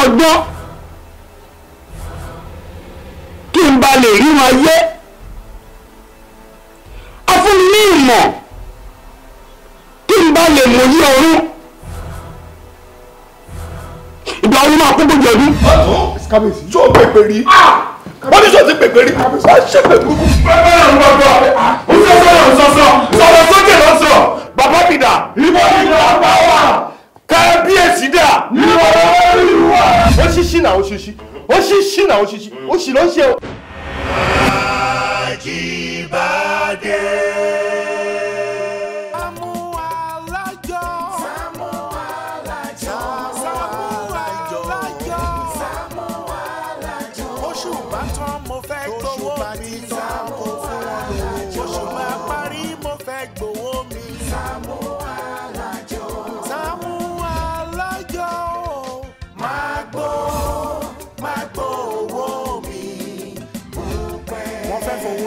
ọgbọ́n kí n ba lè ríran ayé. A fún mi ní ìmọ̀ kí n ba lè mòye ọ̀run. Ìgbà ọ̀run máa kún gbogbo ọdún. Kábíyèsí tó pèpè rí. Wọ́n ní sọ ti pèpè rí. Wọ́n ṣe pè burúkú. Pẹ́pẹ́ náà ń gbọ́dọ̀. Ó sọ sọ̀rọ̀ sọ̀sọ̀. Sọ̀rọ̀ sókè lọ́sọ̀. Bàbá mi dà. Ìwọ ni bàbá wà. Kábíyèsí dà. Ìwọ ni wà. Ó ṣíṣí náà ó ṣíṣí. Ó ṣíṣí náà ó ṣíṣí. Ó ṣì ló ń ṣe o. Ajíbádé.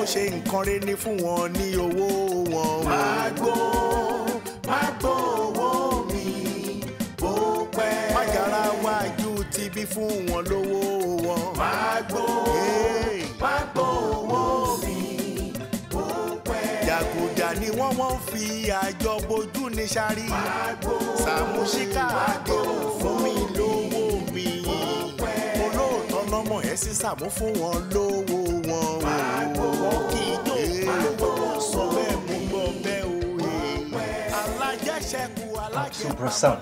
Ṣe nǹkan rẹ̀ ní fún wọn ní owó wọn. Máa gbó owó mi bó pẹ́. Májàra wájú ti bí fún wọn lówó wọn. Máa gbó owó mi bó pẹ́. Jàgùjà ni wọ́n fi àjọ bojú ní sáré. Sàmúsíkà àdéhùn fún mi lówó mi. Olóòótọ́ lọ́mọ ẹ̀ sí Sàmú fún wọn lówó wọn. So, Bro Sam,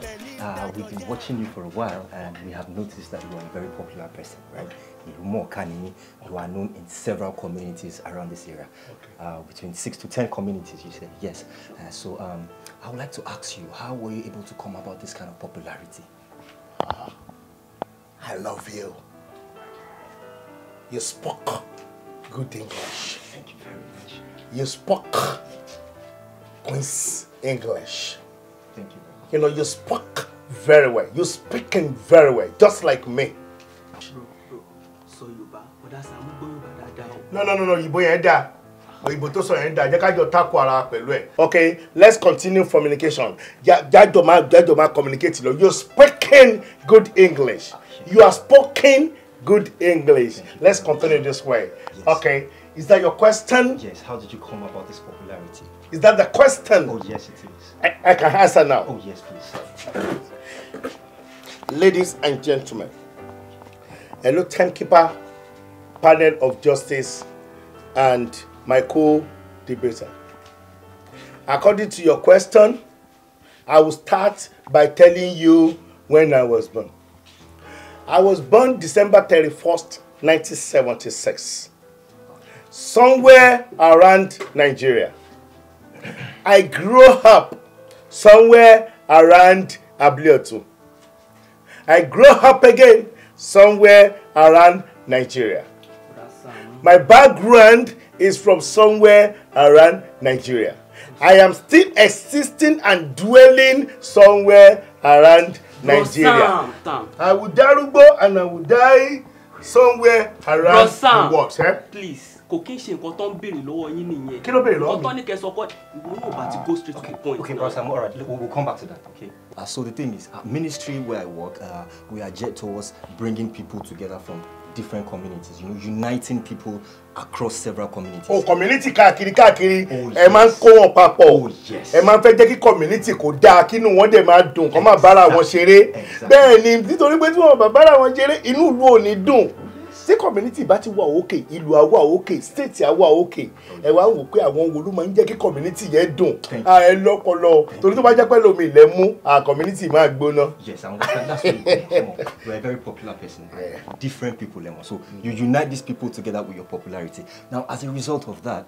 we've been watching you for a while and we have noticed that you are a very popular person, right? You are known in several communities around this area. Okay. Between 6 to 10 communities, you said, yes. So, I would like to ask you, how were you able to come about this kind of popularity? I love you. You spoke good English. Thank you very much. You spoke Queen's English. Thank you very much. You know, you spoke very well. You're speaking very well, just like me. Bro, so Yorùbá, but that's No, no, no, no, Ìbò yẹn dà. Òyìnbó tó sọ yẹn dà. Jẹ́ ká jọ tako ara pẹ̀lú ẹ̀. Okay, let's continue communication. Jájọ máa communicate lọ. You're speaking good English. You are speaking good English. Let's continue this way. Yes. Okay, is that your question? Yes, how did you come about this popularity? Is that the question? Oh, yes, it is. I can answer now. Oh, yes, please. Ladies and gentlemen, hello, timekeeper, panel of justice, and my co-debater. According to your question, I will start by telling you when I was born. I was born December 31st, 1976, somewhere around Nigeria. I grew up somewhere around Abliotu. I grew up again somewhere around Nigeria. My background is from somewhere around Nigeria. I am still existing and dwelling somewhere around Nigeria. Sam. I will darúgbó and I will die somewhere around Sam, the world. Eh? Please. Kò kí n ṣe nǹkan tó ń béèrè lọ́wọ́ yín nìyẹn. Kí ló béèrè lọ́wọ́ mi? Nǹkan tó ní kẹ́ sọ kọ́, ìwọ náà bá ti go straight to the point. Okay, Bro Sam, all right, we'll come back to that, okay? So the thing is, ministry where I work, we are geared towards bringing people together from different communities, you know, uniting people across several communities. Oh, community káàkiri káàkiri, Oh, ẹ máa ń kó wọn papọ̀. Oh, yes. Ẹ máa ń fẹ́ jẹ́ kí community kò dáa, kínú wọn dẹ̀ máa dùn, kó máa bára wọn ṣeré. Bẹ́ẹ̀ ni, nítorí pé tí wọ́n bá bára wọn ṣeré, inú ìlú ò ní dùn. Tí community bá ti wà òkè, ìlú á wà òkè, state á wà òkè. Ẹ wá wò pé àwọn wo ló máa ń jẹ́ kí community yẹn dùn. Ẹ lọ́pọlọ, torí tó bá jẹ́ pé lómi ilẹ̀ mú, community máa gbóná. Yes, I understand. That's what you come on. You are a very popular person. Yeah. Different people, Lemon. So you unite these people together with your popularity. Now, as a result of that,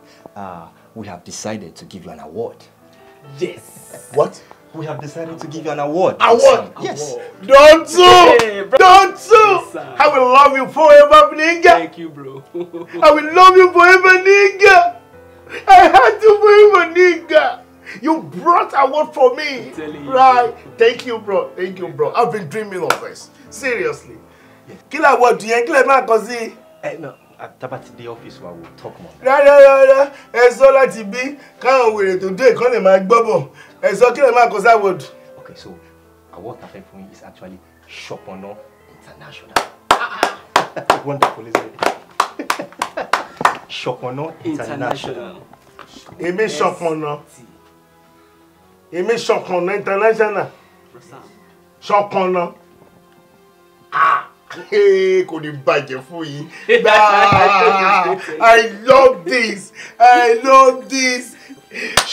we have decided to give you an award. Yes. What? We have decided to give you an award. Award? Yes. Don't do! Hey, bro. Don't do! Yes, I will love you forever, nigga. Thank you, bro. I will love you forever, nigga. I had you forever, nigga. You brought award for me. Right. Thank you, bro. Thank you, bro. I've been dreaming of this. Seriously. Kí la award yẹn? Kí lẹ máa kọ sí? No. Tá bá ti dé office wa, we'll talk more. Rárá rárá, ẹ sọ láti bí káwọn wèrè tó dé kán lè máa gbọ́ bọ̀. Ẹ sọ kí lè máa kọ sí award. Okay, so award ta fẹ́ fún yín is actually Ṣọ̀pọ̀nná International. Wonderful, isn't it? Ṣọ̀pọ̀nná International. Èmi Ṣọ̀pọ̀nná. Èmi Ṣọ̀pọ̀nná International. Ṣọ̀pọ̀nná. Kò ní bàjẹ́ fún yín. I love this. I love this.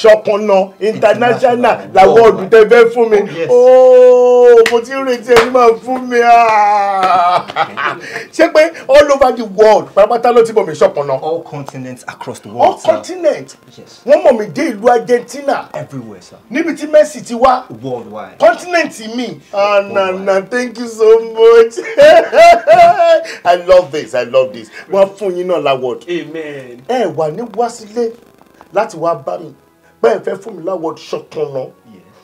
Ṣọ̀pọ̀nná International làwọn ọdún tẹ́ fẹ́ fún mi. Ooo, mo ti ń retí ẹni máa fún mi. Ṣé pé all over the world pátápátá ló ti mọ̀ mí Ṣọ̀pọ̀nná? All continents across the world. All continents. Yes. Wọ́n mọ̀ mí dé ìlú Argentina. Everywhere, sir. Níbi tí Messi ti wá. Worldwide. Continent mi. Ah, na na, thank you so much. I love this, I love this. Wọ́n fún yín náà l'award. Amen. Ẹ wà ní wá sílé láti wá bá mi. Bẹ́ẹ̀ fẹ́ fún mi l'award Ṣọ̀pọ̀nná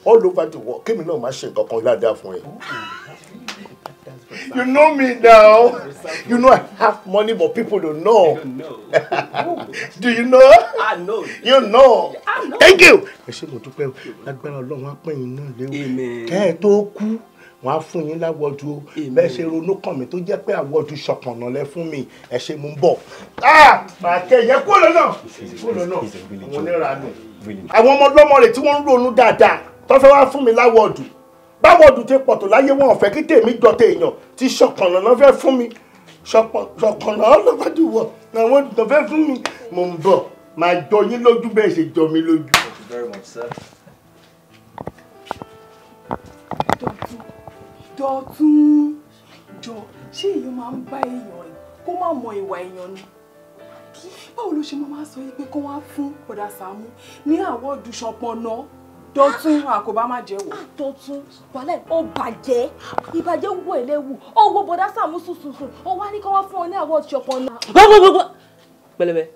all over the world. Kémi náà máa ṣe nǹkan kan ládàá fún ẹ. You know me now. You know I have money, but people don't know. They don't know. Do you know? I know. You know. I know. Thank you. Ẹ ṣé mo dúpẹ́ o. Lágbára Ọlọ́run á pín yín náà léwu. Amen. Kẹ́ ẹ tó kú, wọ́n á fún yín l'award o. Bẹ́ẹ̀ ṣe ronú kàn mí tó jẹ́ pé award Ṣọ̀pọ̀nná lẹ fún mi. Ẹ ṣé mo ń bọ̀. Màá kẹ́ ìyẹn kúrò lọ́nà. Kúrò lọ́nà. Àwọn oníranù. Àwọn ọmọ ọlọ́mọ rẹ̀ tí wọ́n ń ronú dáadáa tó fẹ́ wá fún mi l'award. Báwọ̀dù ti pọ̀ tó láyé wọn ò fẹ́ kí tèmi jọ téèyàn tí Ṣọ̀pọ̀nná ló fẹ́ fún mi. Ṣọ̀pọ̀nná ọlọ́fàdúwọ̀ làwọn tó fẹ́ fún mi. Mo ń bọ̀, màá jọ yín lójú bẹ́ẹ̀ ṣe jọ mi lójú. Thank you very much, sir. Dọ̀tún jọ, ṣé èèyàn máa ń bá èèyàn rìn kó má mọ ìwà èèyàn ni? Báwo ló ṣe máa sọ yìí pé kó wá fún Bọ̀dá Sàámú ní award Ṣọ̀pọ̀nná? Dọ̀tún àkóbá má jẹ́ wò. Dọ̀tún wàhálà ó bàjẹ́, ìbàjẹ́ wọ ẹlẹ́wù, ó wo Bọ̀dá Sàámú sùsùsù, ó wá ní kó wá fún ọ ní award Ṣọ̀pọ̀nná. Pẹ̀lẹ́pẹ̀,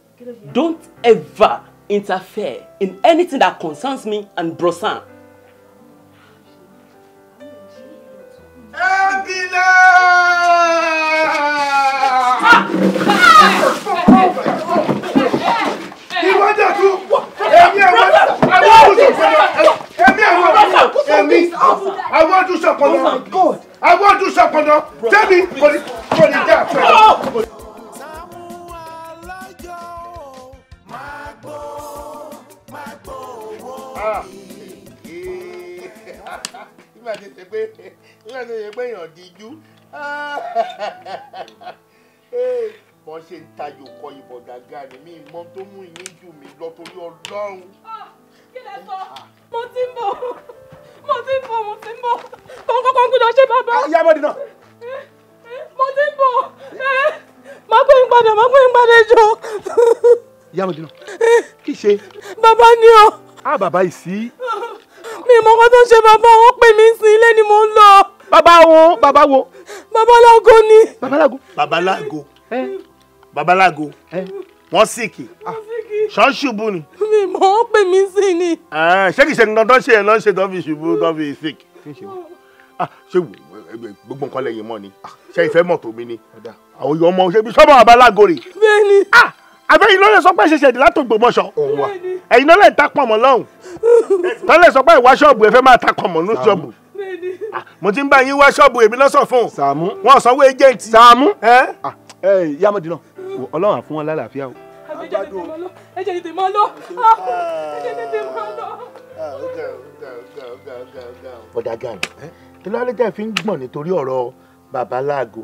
don't ever interfere in anything that concerns me and Bro Sam. Award Ṣọ̀pọ̀nná. Tẹ́mi kò ní dá fẹ́. Nígbà tí ṣe pé èèyàn díjú wọ́n ṣe ń tayò kọ ìbọn gàgà ni mí mọ́ tó mú yín jù mí lọ torí Ọlọ́run. Kí lẹ sọ? Mo ti ń bọ̀, mo ti ń bọ̀, mo ti ń bọ̀. Kọ̀ǹkọ̀ǹkọ̀ lọ ṣe bàbá. Ìyá Bọ́dì náà. Mo ti ń bọ̀. Má pè ń padà, má pè ń padà jọ. Ìyá Bọ́dì náà. Kí ṣe? Bàbá ni o. Á bàbá yìí sí. Mi mọ nǹkan tó ń ṣe bàbá, wọ́n pè mí sí ilé ni mò ń lọ. Bàbá wo? Bàbá wo? Babalágo ni. Babalágo. Babalágo. Babalágo. Wọ́n sìkì. Ṣọ́ ṣubú ni. Mi mọ̀, wọ́n pè mí sí ni. Ṣé kìí ṣe nǹkan tó ń ṣe yẹn ló ń ṣe tó fi ṣubú tó fi sìkì? Ṣé gbogbo nǹkan lẹ́yìn mọ́ ni? Ṣé ìfẹ́ mọ̀ tó mi ni? Àwọn ọmọ ṣe bí sọ́mọ babalágo rè. Bẹ́ẹ̀ni. Àbẹ́yìn ló lè sọ pé ṣẹ̀ṣẹ̀ dé látògbòmọ̀ṣọ́. Ẹ̀yin ló lè ta pọ̀nmọ́ lọ́hùn. Tó lè sọ pé ìwá ṣọ́ọ̀bù ẹ fẹ́ máa ta pọ̀nmọ́ ní ṣọ́ọ̀bù. Mo ti ń bá yín wá ṣọ́ọ̀bù èmi lọ́sọ̀ fún. Sàámú. Wọ́n sanwó ẹ́jẹ̀ǹtì. Sàámú. Ìyá Bọ́dì náà, Ọlọ́run á fún wọn lálàáfíà o. Ẹ jẹ́ tètè máa lọ. Ẹ jẹ́ tètè máa lọ. Bọ̀dá Gani, kí ló dé tẹ́ fi ń gbọ̀n nítorí ọ̀rọ̀ babalágo?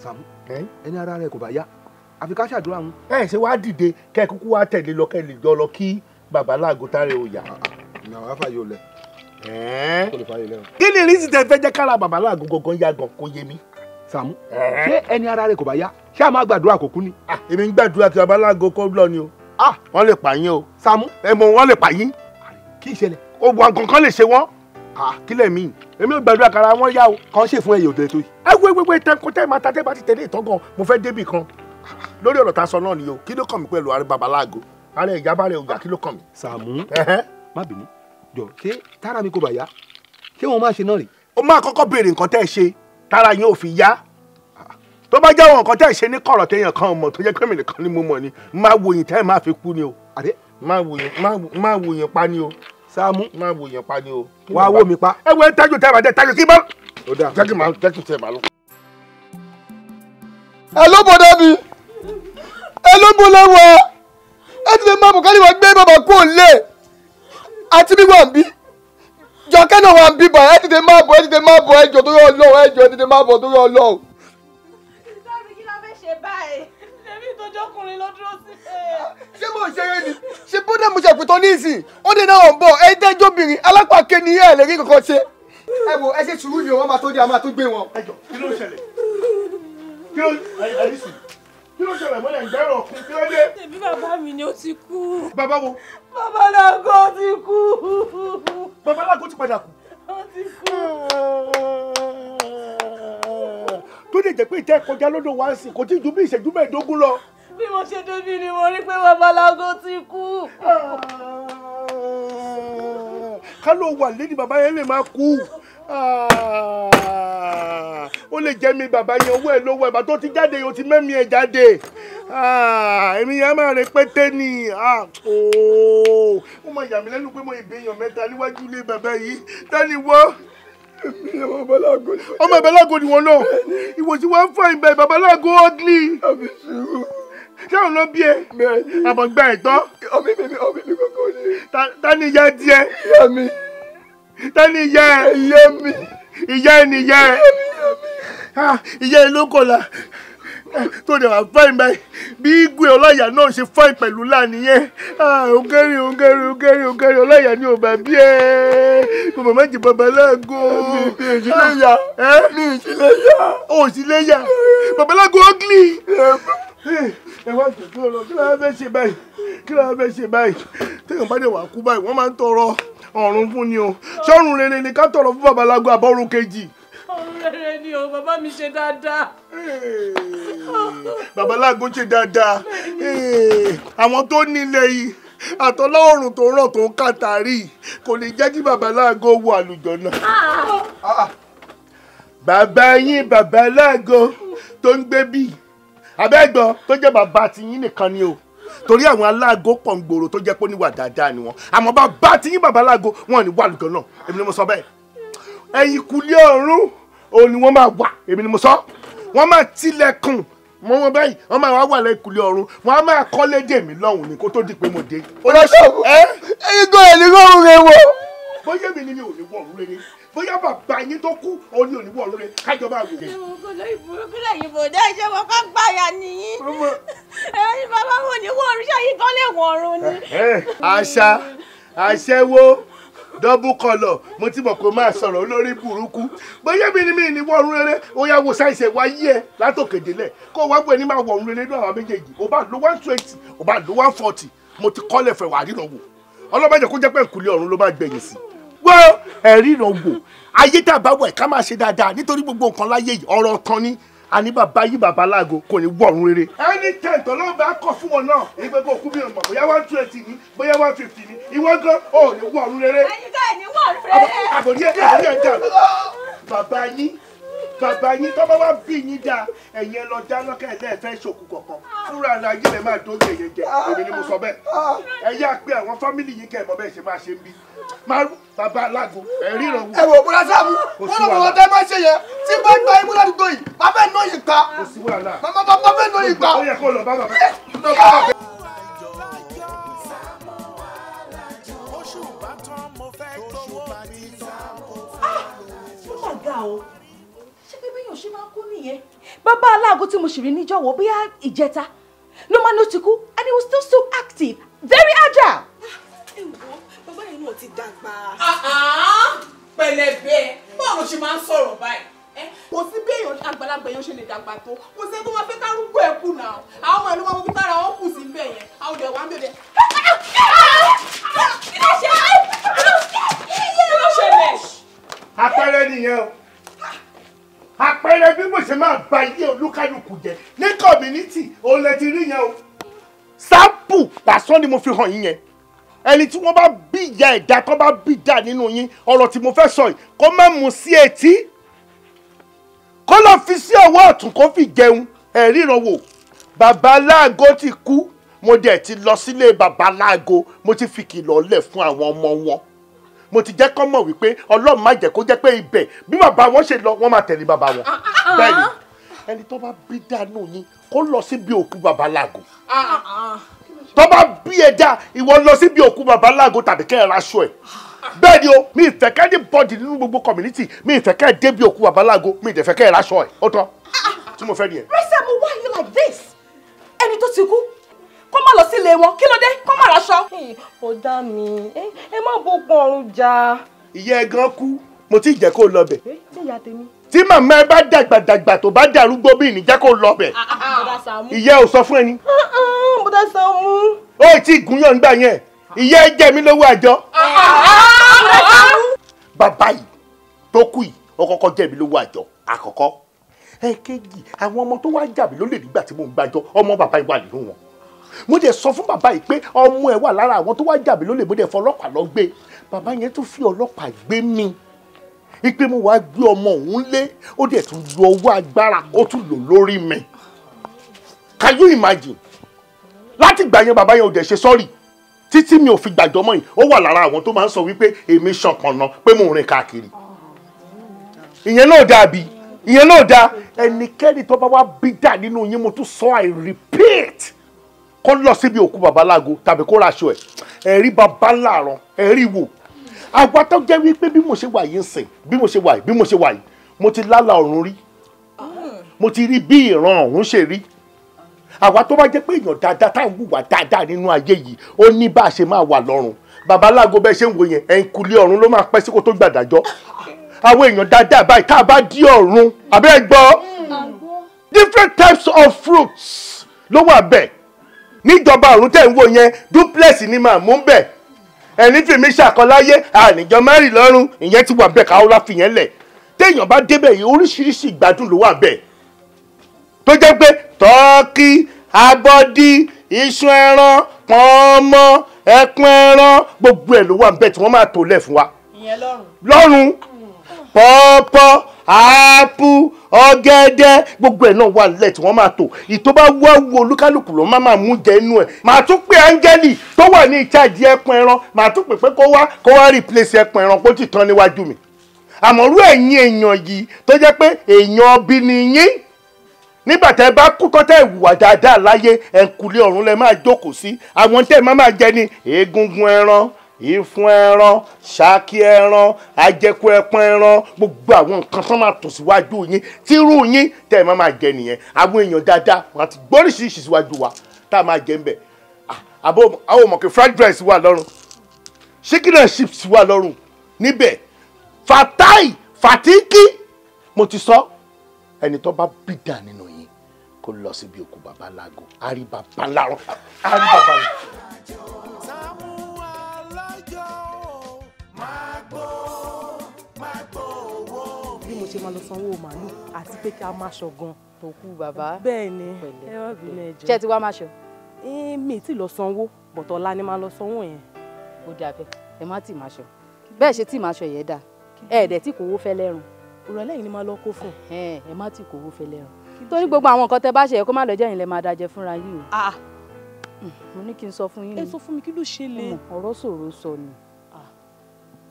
Sàámú, ẹni ara rẹ kò bá yá, àfi ká ṣàdúrà wọn. Ẹ ṣe wá dìde kẹ́ ẹ kúkú wá tẹ̀lé lọ kẹ́ ẹ lè jọ lọ kí babalágo tárẹ ò yá. Ìyàwó àfàyè ò lẹ. Kí ni ìrísí tẹ fẹ́ jẹ́ kára babalágo gangan yá gan kó yé mi? Sàámú, ṣé ẹni ara rẹ kò bá yá, ṣé a máa gbàdúrà kó kú ni? Èmi ń gbàdúrà kí babalágo kó lọ ni o. Wọ́n lè pa yín o. Sàámú. Ẹ mọ̀ wọ́n lè pa yín. Kí ìṣẹ̀lẹ̀? Ogun àgànkan lè ṣe wọ́n. Kí lẹ̀ mí? Èmi ò gbàdúrà kára wọn yá o. Kàn ṣe fún ẹyẹ òde tó yìí. Ẹ wé tẹ́kọ̀ tẹ́ máa ta tẹ́ bá ti tẹ̀lé ìtàn gan, mo fẹ́ débì kan. Lórí ọ̀rọ̀ tá a sọ náà ni o, kí ló kàn mí pẹ̀lú ààrẹ babalágo? Ààrẹ ìyá bá rẹ̀ òyà kí ló kàn mí? Sàámú, má bínú, jọ ṣé tára mi kò bá yá, ṣé wọn máa ṣe náà rè? Ó máa kọ́kọ́ béèrè nǹkan tẹ́ ẹ ṣe, tára yín ò fi yá. Tó bá jẹ́ àwọn nǹkan tẹ́ ẹ ṣe ní kọ̀rọ̀ téèyàn kan mọ̀ tó jẹ́ pé mi nìkan ni mo mọ̀ ni, máa wo yín tẹ́ ẹ máa fi kú ni o. Máa wo yín pa ni o. Sàámú. Máa wo yín pa ni o. Wàá wò mí pa. Ẹ wo ẹ tájú tẹ́ ẹ bá jẹ́ tájú kí bá. Ó dáa. Jẹ́ kí màá jẹ́ kí tẹ́ ẹ bá lọ. Ẹ ló bọ̀dá mi, ẹ ló bọ̀ lẹ́wọ̀, ẹ ti lè máa bọ̀ kálí wàá gbé bàbá kú òǹlé àti bí wà ń bí Jọkẹ́ náà wà ń bí bàá. Ẹ tètè máa bọ̀, ẹ tètè máa bọ̀, ẹ jọ̀ọ́ torí Ọlọ́run, ẹ jọ̀ọ́ ẹ tètè máa bọ̀ torí Ọlọ́run. Dábì, kí la fẹ́ ṣe báyìí? Ṣebí ìtọ́jọ́kùnrin ló dúró sí. Ṣé mo ṣeré ni? Ṣé bódà mo ṣàpìtàn ní ìsìn ó dé náà ń bọ̀? Ẹ dẹ́jọ́bìnrin alápàké ni, ẹ lè rí kankan ṣe. Ẹ wo, ẹ ṣe sùúrù ni o, wọ́n máa tó dé, a máa tó gbé wọn. Ẹ jọ, kí ló ṣẹlẹ̀? Kí ló ẹni sùn? Kí ló ṣẹlẹ̀ mọ́lẹ̀ ń gbẹ́rọ̀ ọ̀kun? Kí ló dé? Ṣebí bàbá mi ni ó ti kú. Bàbá wo? Babaláwo ti kú. Babaláwo ti padà kú. Ó ti kú. Tó lè jẹ́ pé ìtẹ́ kọjá lọ́dọ̀ wá sí kò tí ju bí ìṣẹ́jú 15 lọ. Bí mo ṣe débi ni mo rí pé babaláwo ti kú. Ká ló wà lé ní bàbá yẹn lè máa kú. Ó lè jẹ́ mi bàbá yẹn owó ẹ̀ lówó ẹ̀ bá tó ti jáde, o ti mẹ́mí ẹ̀ jáde. Èmi yẹn máa rẹ pété ni. Ó máa yà mí lẹ́nu pé mo ìbéèyàn mẹ́ta níwájú ilé bàbá yìí. Tani wọ́? Ọmọ babaláwo ni wọn náà. Ìwọ tí wọ́n ń fọ ìgbà babaláwo ugly. Ṣé òun ló bí ẹ? Àbọ̀gbà ẹ̀tọ́. Ọmọ mi kókó ni. Ta ni ìyá tiẹ̀? Ìyá mi. Ta ni ìyá ẹ? Ìyá mi. Ìyá ẹ ni ìyá ẹ. Ìyá ẹ ló kọlà tó dẹ̀ wá fáìn báyìí bí igwe ọláyà náà ṣe fáìn pẹ̀lú lánìyẹn. Ògẹ́rì ògẹ́rì ògẹ́rì ògẹ́rì ọláyà ni ò bá bí ẹ kò mọ̀ méjì babaláwo. Mi ì sí lè yà. Mi ì sí lè yà. O sì lè yà. Babaláwo ugly. Ẹ wá jòjó lọ, kí ló fẹ́ ṣe báyìí? Kí ló fẹ́ ṣe báyìí? Téèyàn bá dẹ̀ wá kú báyìí, wọ́n máa ń tọrọ ọ̀run fún ni o. Ṣọ́run rere ni ká tọrọ fún babaláwo àbọ̀run kejì? Ọ̀run rere ni o, bàbá mi ṣe dáadáa. Babaláwo ṣe dáadáa. Àwọn tó nílẹ̀ yìí àtọ́lá ọ̀run tó rọ̀ tó ń kàtàrí kò lè jẹ́ kí babaláwo wọ àlùjọ náà. Bàbá yín babaláwo tó ń gbé bíi abẹ́gbọ́n tó jẹ́ bàbá tiyín nìkan ni o, torí àwọn aláàgó pọ̀ ń gbòòrò tó jẹ́ pé oníwà dáadáa ni wọ́n, àmọ́ bàbá tiyín babaláwo wọn ò ní wà àlùjọ náà. Èmi ni mo sọ bẹ́ẹ̀. Ẹ̀yìn kùlé ọ̀run òun ni wọ́n máa wà. Èmi ni mo sọ. Wọ́n máa tilẹ̀kùn mọ́ wọn báyìí, wọ́n máa wá wà lẹ́yìn kùlé ọ̀run, wọ́n á máa kọ́lé dè mí lọ́hùn ni kó tó di pé mo dé. Ẹyin gan ẹ̀ ní rọrùn rẹ wọ. Bóyá èmi ni mi ò ní wọ̀ ọ̀run rere, bóyá bàbá yín tó kú òun ni ò ní wọ̀ ọ̀run rere, kájọ máa wò. Kúlẹ̀ ìbòdá iṣẹ́ wọn ká gbàyà nìyí. Ẹyin bàbá wo ni wọ́n ọ̀run ṣáà yìí gan lè wọ̀ ọ̀run ni. Àṣà àṣẹwó double colour, mo ti mọ̀ kó máa sọ̀rọ̀ olórí burúkú. Bóyá mi ni mi ní wọ̀ọ̀run rere, ó yá wo ṣàìṣe wá yí ẹ látòkè délẹ̀ kó wá gbé ní máa wọ̀ọ̀run rere náà. Àwọn méjèèjì, ó bá lo 120, ó bá lo 140, mo ti kọ́lẹ̀ fẹ̀ wà ríran wò. Ọlọ́mọdé kó jẹ́ pé ìkúlẹ̀ ọ̀run ló máa gbẹ̀yìn sí. Wọ́n ẹ̀rí ìran wò ayé tá a bá wẹ̀ ká máa ṣe dáadáa, nítorí gbogbo nǹkan láyé yìí ọ̀rọ̀ kan ní àní bàbá yí babaláwo kò ní wọ̀ọ̀run rere. Ẹni tẹ̀ntọ́ ló bá kọ̀ fún wọn náà ìgbẹ́ kó kú bí ọmọ, bóyá 120 ni, bóyá 150 ni, ìwọ gan ò ní wọ̀ọ̀run rere. Ẹyin ká ẹ̀ ní wọ̀ọ̀run rere. Àbòrí ẹ̀ àbòrí ẹ̀ dà. Bàbá yín bàbá yín tó bá wá bí yín dáa, ẹ̀yin ẹ lọ dáná kẹ́ ẹ̀ lẹ́ẹ̀fẹ́ ṣòkù kọ̀ọ̀kan fúnra ara yín lè máa dójú ẹ̀yẹ jẹ. Èmi ni mo sọ bẹ́ẹ̀. Ẹ yá pé àwọn fámìlì yín kẹ́ ẹ̀ mọ bẹ́ẹ̀ ṣe máa ṣe ń bí máa bàbá alágo ẹ̀rí ìrànwọ́. Ẹ wò bọ́lá sáàmù, wọ́n lọ wọ́n tẹ́ máa ṣe yẹn tí bá gba imú ládùúgbò yìí, máa fẹ́ ná yìí pa. Kò sí wàhálà. Máa fẹ́ ná yìí pa. Ó yẹ kó lọ bá bàbá. Lọ bá bàbá. Ó mà ga o, ṣé pé bẹ́yàn ṣe máa ń kú nìyẹn? Bàbá aláàgó tí mo sì rí níjọ́wọ́ bóyá ìjẹta ló máa ń ló ti kú, and he was still so active, very agile. Ẹ wo, bàbá yẹn náà ti dàgbà. Pẹ̀lẹ́bẹ̀, báwo ló ṣe máa ń sọ̀rọ̀ báyìí? Kò sí bí èèyàn àgbàlagbà èèyàn ṣe lè dàgbà tó, kò sí ẹni tó máa fẹ́ kárúgbó ẹ̀ kù náà. Àwọn ọmọ ìlú máa mú kí tára wọn kù sí bẹ́ẹ̀ yẹn, àwọn ọ̀dẹ̀ wà ń bẹ̀rẹ̀. Kí ló ṣe? Kí ló ṣẹlẹ̀? Àpẹẹrẹ nìyẹn o, àpẹẹrẹ bí mo ṣe máa ba ilé olúkálùkù jẹ ní community òun lẹ ti rí yẹn o. Sáàpù lásán ni mo fi hàn yín yẹn. Ẹni tí wọ́n bá bí ìyá ẹ̀dá tó bá bí dà nínú yín, ọ̀rọ̀ tí mo fẹ́ sọ yìí kó má mú sí etí, kó lọ fi sí ọwọ́ ọ̀tún kó fi jẹun. Ẹ̀rí ìrànwọ́ babaláàgó ti kú, mo dẹ̀ ti lọ sílé babaláàgó, mo ti fi kìlọ̀ lẹ̀ fún àwọn ọmọ wọn, mo ti jẹ́ kọ́ mọ̀ wípé Ọlọ́run má jẹ́ kó jẹ́ pé ibẹ̀ bí bàbá wọn ṣe lọ wọ́n máa tẹ̀lé bàbá wọn. Bẹ́ẹ̀ ni Ẹni tó bá bí dànù yín kó lọ síbi òkú babaláwo. Tó bá bí ẹ dá ìwọ lọ síbi òkú babaláwo tàbí kẹ́ ẹ raṣọ ẹ̀. Bẹ́ẹ̀ ni o, mi ìfẹ́ kẹ́ ní bọ́ọ̀dì nínú gbogbo community, mi ìfẹ́ kẹ́ ẹ débi òkú babaláwo, mi ìdẹ̀fẹ́ kẹ́ ẹ raṣọ ẹ̀. Ó tán tí mo fẹ́ nìyẹn. Rẹ́sàmù, why are you like this? Ẹni tó ti kú kó má lọ sílé wọn, kí ló dé? Kó má raṣọ. Ọ̀dà mi, ẹ má bókun ọ̀run jà. Ìyá ẹ gan kú, mo ti jẹ́ kó lọ bẹ̀. Ṣé ìyá tèmi? Tí màmá ẹ bá dàgbàdàgbà tó bá darúgbó bí ní jẹ́ kó lọ bẹ̀. Ìyá ò sọ fún ẹni. Bọ́dà Sàámú. Ó ti gúnyàn nígbà yẹn, ìyá ẹ jẹ mí lówó àjọ. Bàbá yìí tó kú yìí, ó kọ́kọ́ jẹ mí lówó àjọ àkọ́kọ́. Ẹ̀kejì, àwọn ọmọ tó wá jà mí lólè nígbà tí mò ń gbàjọ, ọmọ bàbá yìí wà nínú wọn. Mo dẹ̀ sọ fún bàbá yìí pé ọmọ ẹ̀ wà lára àwọn tó wá jà mí lólè, mo dẹ̀ fọlọ́pàá lọ gbé. Bàbá yẹn tún fi ọlọ́pàá gbé mi. Ipe mo wá gbé ọmọ òun lé, ó dẹ̀ tún lo ọwọ́ agbára, ó tún lò lórí mi. Can you imagine? Láti ìgbà yẹn bàbá yẹn ò dẹ̀ ṣe sọ́ọ̀rì. Títí mi ò fi gbàjọ́ mọ́ yìí, ó wà lára àwọn tó máa ń sọ wípé èmi ṣọ̀pọ̀nà pé mò ń rìn káàkiri. Ìyẹn náà dàbí, ìyẹn náà dá. Ẹnikẹ́ni tó bá wá bí dà nínú yín, mo tún sọ, I repeat, kó lọ síbi òkú babaláwo tàbí kó raṣọ ẹ̀. Ẹ̀rí baba láàrán, ẹ̀rí wò. Àwa tó jẹ́ wípé bí mo ṣe wà yìí ń sìn, bí mo ṣe wà yìí, bí mo ṣe wà yìí, mo ti lálà ọ̀run rí. Mo ti rí bí ìran ọ̀run ṣe rí. Àwa tó bá jẹ́ pé èèyàn dáadáa tá à ń hùwà dáadáa nínú ayé yìí, ó ní bá a ṣe máa wà lọ́run. Babaláwo bẹ́ẹ̀ ṣe ń wo yẹn, ẹ̀ǹkùlé ọ̀run ló máa pẹ́ sí kó tó gbàdájọ́. Àwọn èèyàn dáadáa báyìí tá a bá dí ọ̀run, àbẹ́ ẹ gbọ́. Different types of fruits ló wà bẹ́ẹ̀. Níjọba ọ̀run tẹ̀ ń wò yẹn, duplex ni màá mú bẹ́ẹ̀. Ẹni fìmí ṣàkọláyé àníjọ mẹ́rin lọ́rùn, ìyẹn ti wà bẹ́ẹ̀ káwọ́ láfi yẹn lẹ̀. Téèyàn bá débẹ̀ yìí, oríṣiríṣi ìgbádùn ló wà bẹ́ẹ̀. Tó jẹ́ pé tọ́kì, abọ́dí, iṣu ẹran, pọ̀nmọ́, ẹkún ẹran, gbogbo ẹ̀ ló wà bẹ́ẹ̀ tí wọ́n máa tò lẹ̀ fún wa. Ìyẹn lọ́rùn. Lọ́rùn, pọ̀pọ̀, ápù, ọ̀gẹ̀dẹ̀, gbogbo ẹ̀ náà wà lẹ̀ tí wọ́n máa tò. Ìtọ́ bá wá wo olúkálùkù ló má máa mú jẹ inú ẹ̀. Màá tún pé áńgẹ́lì tó wà ní ìjáde ẹkún ẹran, màá tún pè pé kó wá replace ẹkún ẹran kó ti tán níwájú mi. Àmọ́ rú ẹ̀yin èèyàn yìí tó jẹ́ pé èèyàn bí ni yín. Nígbà tẹ́ bá kú tán tẹ́ ìwà dáadáa láyé, ẹ̀ǹkùlé ọ̀run lẹ máa jókòó sí. Àwọn tẹ́ máa máa jẹ ní egungun ẹran, ìfun ẹran, ṣáàkì ẹran, àjẹkù ẹpọn ẹran, gbogbo àwọn nǹkan tó máa tò síwájú yín, tírú yín tẹ́ máa máa jẹ nìyẹn. Àwọn èèyàn dáadáa wọn ti gbóríṣiríṣi síwájú wa tá a máa jẹ ń bẹ̀. Àwọn ọmọ kí fried rice wà lọ́rùn, chicken and chips wà lọ́rùn níbẹ̀, fatai fatiki. Mo ti sọ, ẹni tó bá bí dà nínú yín kó lọ síbi òkú babaláwo, àrí babaláwo, àrí babaláwo. Bí mo ṣe máa lọ sanwó màálù àti pé kí a máa ṣọ gan. Tó kú bàbá. Bẹ́ẹ̀ ni, ẹ wá bínú ẹ jọ̀ọ́. Ṣé ti wá máa ṣọ? Mi ti lọ sanwó, bọ̀tọ̀ ọ̀la ni máa lọ sanwó yẹn. Ó dà bẹ́ẹ̀, ẹ má tì máa ṣọ. Bẹ́ẹ̀ ṣe tí máa ṣọ yẹn dà. Ẹ dẹ̀ tí kò wó fẹ́ lẹ́rùn. Ìrọ̀lẹ́ yìí ni máa lọ kó fún. Ẹ má tì kò wó fẹ́ lẹ́rùn. Torí gbogbo àwọn nǹkan tẹ bá ṣe yẹ kó má lọ jẹ́ ìyìn lẹ máa dájẹ fúnra yín o. Mo ní kí n sọ fún yín ni. Ẹ sọ fún mi, kí ló ṣe lè. Ọ̀rọ̀ ṣòro sọ ni.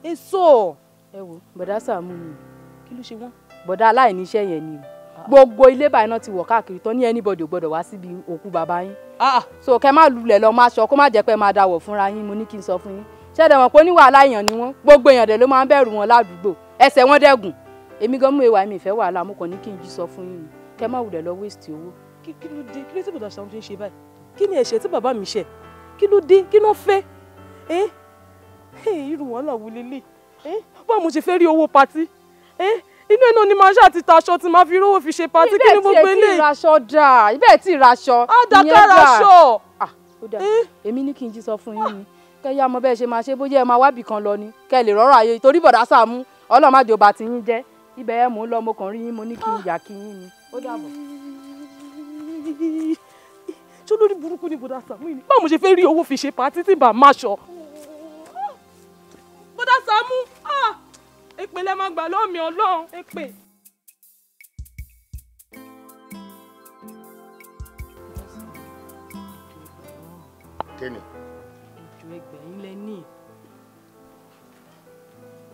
Ẹ sọ. Ẹ wo, bọ̀dá Sàámú ni. Kí ló ṣe wọ́n? Bọ̀dá aláìníṣẹ́ yẹn ni o. Gbogbo ilé báyìí náà ti wọ̀ káàkiri tán ní anybody ò gbọ́dọ̀ wá síbi òkú bàbá yín. So kẹ má lulẹ̀ lọ máa ṣọ kó má jẹ́ pé máa dáwọ̀ fúnra yín, mo ní kí n sọ fún yín. Ṣé dẹ̀ mọ̀ pé oníwàhálà èèyàn ni wọ́n? Gbogbo èèyàn dẹ̀ ló máa ń bẹ̀rù wọn ládùúgbò. Ẹsẹ̀ wọn dẹ́gùn. Èmi gan mú ewa mi ìfẹ́ wàhálà, mo kàn ní kí n jí sọ fún yín ni. Kẹ má wulẹ̀ lọ waste owó. Kí ló dé? Kí ló tí bọ̀dá Sàámú ṣe ń ṣe báyìí? Kí ni ẹ̀ṣẹ̀ tí bàbá mi ṣẹ̀? Kí ló dé? Kí ló fẹ́? Irú wàhálà wo lélẹ̀? Báwo mo ṣe fẹ́ rí owó patí? Inú ẹ̀ náà ni màá ṣáà ti ta aṣọ tí màá fi rówó fi ṣe patí. Kí ni gbogbo eléyìí? Ibẹ̀ tí ìraṣọ dà, ibẹ̀ tí ìraṣọ. Á dà ká raṣọ. Ó dà, èmi ní kí n jí sọ fún yín ni. Kẹ́ yá mọ bẹ́ẹ̀ ṣe máa ṣe, bóyá ẹ máa wábì kan lọ ni. Kẹ́ lè rọ́rọ̀ ayé torí bọ̀dá Sàámú, Ọlọ́run má jẹ́ ó bà ti yín jẹ́. Ibẹ̀ ẹ̀ mò ń lọ, mo kàn rí yín, mo ní kí n yà kí yín ni. Ó dàbọ̀. Ṣé olórí burúkú ni bọ̀dá Sàámú yìí? Báwo mo ṣe fẹ́ rí owó fi ṣe patí tí bá máa ṣọ? Bọ̀dá Sàámú, èpè lẹ máa gbà lọ́ọ̀mì Ọlọ́run, èpè. Kí ni? Ìjọ ẹgbẹ̀rin lẹ ní.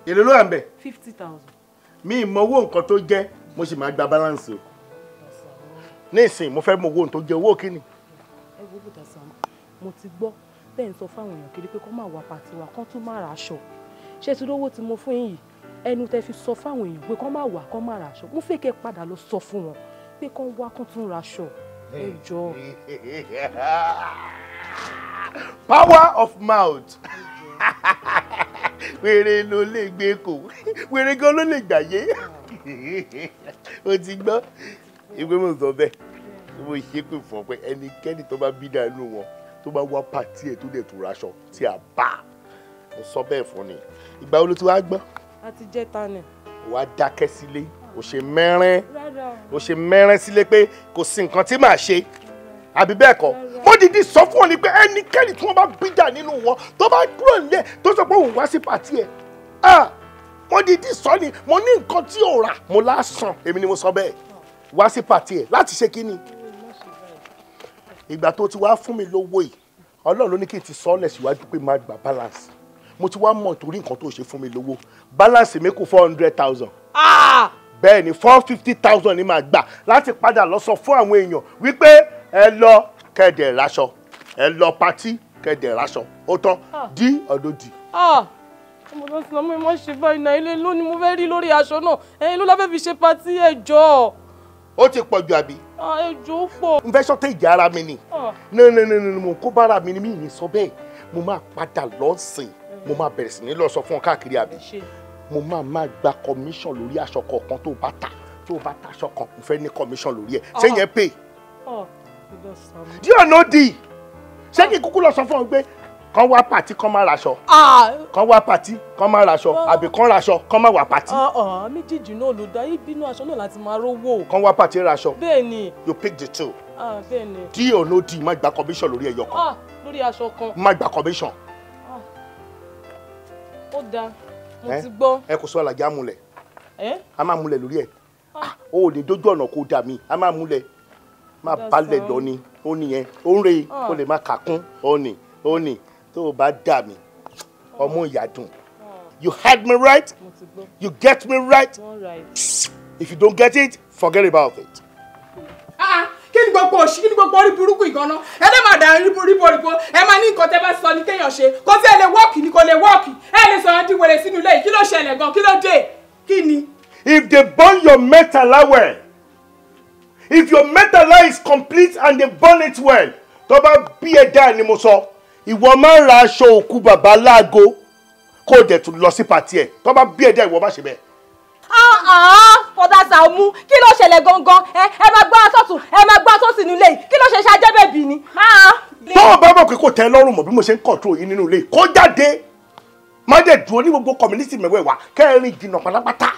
Èló ló wà ńbẹ̀? 50,000. Mi ì mọ owó nǹkan tó jẹ́, mo sì máa gba balance o. Ní ìsìn mo fẹ́ mọ owó tó jẹ owó kíni. Ẹ wo bùdà Sàámú, mo ti gbọ́ bẹ́ẹ̀ ń sọ fáwọn èèyàn kiri pé kó má wá pàtí wa kán tún má ra aṣọ. Ṣé ti lówó tí mo fún yín yìí, ẹnu tẹ fi sọ fáwọn èèyàn pé kán má wá kán má ra aṣọ. Mo fẹ́ kẹ́ padà lọ sọ fún wọn pé kán wá kán tún ra aṣọ. Ẹ jọ̀ọ́. Power of mouth. Wèrè ló lè gbé kò, wèrè gan ló lè gbàyé. O ti gbọ́, ìwé mo sọ bẹ́ẹ̀, mo ṣe pé fún ọ pé ẹnikẹ́ni tó bá bí dànù wọn tó bá wá pàtí ẹ̀ tó dẹ̀ tó raṣọ tí a bá, mo sọ bẹ́ẹ̀ fún ni. Ìgbà wo ló ti wá gbọ́? A ti jẹ́ ta ni. Wàá dákẹ́ sílé, o ṣe mẹ́rẹ́, o ṣe mẹ́rẹ́ sílé pé kò sí nǹkan tí màá ṣe, àbí bẹ́ẹ̀ kọ́? Mo dìdí sọ fún ọ ni pé ẹnikẹ́ni tí wọ́n bá bí dà nínú wọn tó bá kúrò nílẹ̀ tó sọ pé òun wá sí pàtí ẹ̀, mo dìdí sọ ni mo ní nǹkan tí ò rà mo lásán, èmi ni mo sọ bẹ́ẹ̀, wá sí pàtí ẹ̀ láti ṣe kí ni? Ìgbà tó ti wá fún mi lówó yìí, Ọlọ́run ló ní kí n ti sọ ọ́ lẹ̀ síwájú pé má gba balance. Mo ti wá mọ̀ torí nǹkan tó ṣe fún mi lówó, balance mi kù 400,000. Bẹ́ẹ̀ ni 450,000 ni màá gbà láti padà lọ sọ fún àwọn èèyàn wípé ẹ lọ kẹ̀dẹ̀ raṣọ, ẹ lọ patí kẹ̀dẹ̀ raṣọ, ó tán dí ọ̀dọ̀ dì. Mo lọ sí ọmọ ìmọ̀ ṣe báyìí náà, ilé ló ni mo fẹ́ rí lórí aṣọ náà, ẹ̀yin ló láfẹ́ fi ṣe patí, ẹ jọ̀ọ́. Ó ti pọ̀ jù àbí? Ẹ jọ̀ọ́ pọ̀. N fẹ́ sọ́tẹ̀ ìjà ara mi ni. No no no no, mo kó bára mi ni, mi ní sọ bẹ́ẹ̀. Mo máa padà lọ sìn, mo máa bẹ̀rẹ̀ sí ní lọ sọ fún ọ káàkiri àbí? Mo máa gba commission lórí aṣọ kọ̀ọ̀kan tó bá tà, tó bá tà aṣọ kan, mo fẹ́ ní commission lórí ẹ̀. Ṣé yẹn pay? Dí ọ̀nà òdì. Ṣé kí kúkú lọ sọ fún ọ pé kán wá pàtí kán má raṣọ, kán wá pàtí kán má raṣọ, àbí kán raṣọ kán má wá pàtí? Méjèèjì náà ló dá, ìbínú aṣọ náà láti máa rówó. Kán wá pàtí raṣọ. Bẹ́ẹ̀ ni. You pick the two. Bẹ́ẹ̀ ni. Dí ọ̀nà òdì, má gba commission lórí ẹyọ kan. Lórí aṣọ kan. Má gba commission. Ó dáa, mo ti gbọ́. Ẹ kò sọ àlàjá múlẹ̀. A máa múlẹ̀ lórí ẹ̀. O ò lè dójú ọ̀nà kó dà mí, a máa múlẹ̀. Má balẹ̀ lọ ni, ó nìyẹn, ó ń re, ó lè má kàkún, ó nì, ó nì. Tó o bá dà mí, ọmọ ìyá dùn. You heard me right? You get me right? If you don't get it, forget about it. Kí ni gbogbo òṣì, kí ni gbogbo orí burúkú ìgànnà? Ẹ lè máa dà ríbo ríbo ríbo, ẹ máa ní nǹkan tẹ́ bá sọ ní kéèyàn ṣe. Kò sí ẹ lè wọ́ọ̀kì ni, kò lè wọ́ọ̀kì. Ẹ lè sọ̀rọ̀ di wèrè sínú ilé yìí, kí ló ṣẹlẹ̀ gan? Kí ló dé? Kí ni? If they burn your metal well, if your metal is complete and they burn it well, tó bá bí ẹ dá ni mo sọ, ìwọ máa ń ra aṣọ òkú bàbá láago kó o dẹ̀ tún lọ sí pàtí ẹ̀, tó bá bí ẹ dá ìwọ má ṣe bẹ́ẹ̀. Bọ̀dá Sàámú, kí ló ṣẹlẹ̀ gangan? Ẹ máa gbọ́ asọ́tún, ẹ máa gbọ́ asọ́sì nílé yìí, kí ló ṣe ṣajẹ́ bèbí ni? Tó o bá mọ̀ pé kò tẹ́ lọ́rùn mọ̀ bí mo ṣe ń control yín nínú ilé, kó jáde, má dẹ̀ dúró ní gbogbo community mẹ́wẹ̀ẹ̀wá kẹrin jìnnà pátápátá.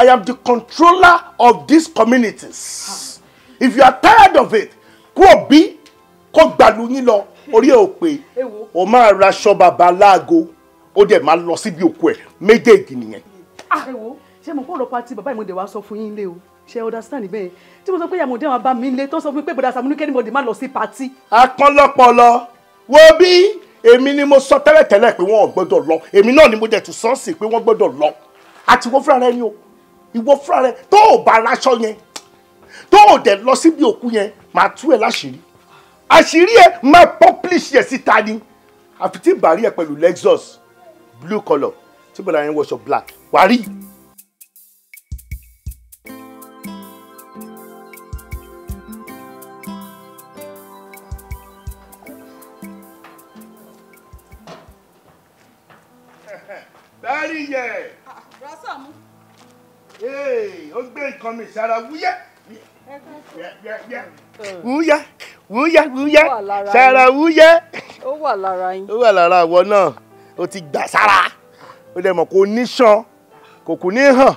I am the controller of these communities. If you are tired of it, kú òbí kó gbàlú yín lọ, orí ẹ̀ ò pé, o máa raṣọ bàbá láago, ó dẹ̀ máa lọ síbi òkú ẹ̀ méjèèjì nìyẹn. Ẹ wo, ṣé mo kó lọ pati bàbá ìmọ̀dé wa sọ fún yín lé o, ṣe understand bẹ́ẹ̀ tí mo sọ pé ìyàmọ̀dé wa bá mi lé tó sọ fún mi pé bọ̀dá Sàámú ní kẹ́nìbọ̀dé má lọ sí pati. Apọ́nlọ́pọ̀lọ́ wo bí èmi ni mo sọ tẹ́lẹ̀tẹ́lẹ̀ pé wọ́n ò gbọ́dọ̀ lọ, èmi náà ni mo dẹ̀ tún sọ́ọ̀sì pé wọ́n gbọ́dọ̀ lọ. Àti ìwọ fúnra rẹ ni o, ìwọ fúnra rẹ tó o bá raṣọ yẹn, tó o dẹ̀ lọ síbi òkú yẹn, màá tú ẹ láṣìírí. Àṣírí ẹ máa publish ẹ síta ni. Àfi tí bàrí ẹ pẹ̀lú Lexus blue colour tí bọ̀dá yẹn wọṣọ black, wàá rí. Bẹ́ẹ̀ni yẹ. Sàámú. Ó gbé nǹkan mi sára wúyẹ́. Wúyẹ́ wúyẹ́ wúyẹ́ sára wúyẹ́. Ó wà lára yín. Ó wà lára àwọ̀ náà, ó ti gbà sára. Ó dẹ̀ mọ̀ kó níṣan, kò kù ní hàn.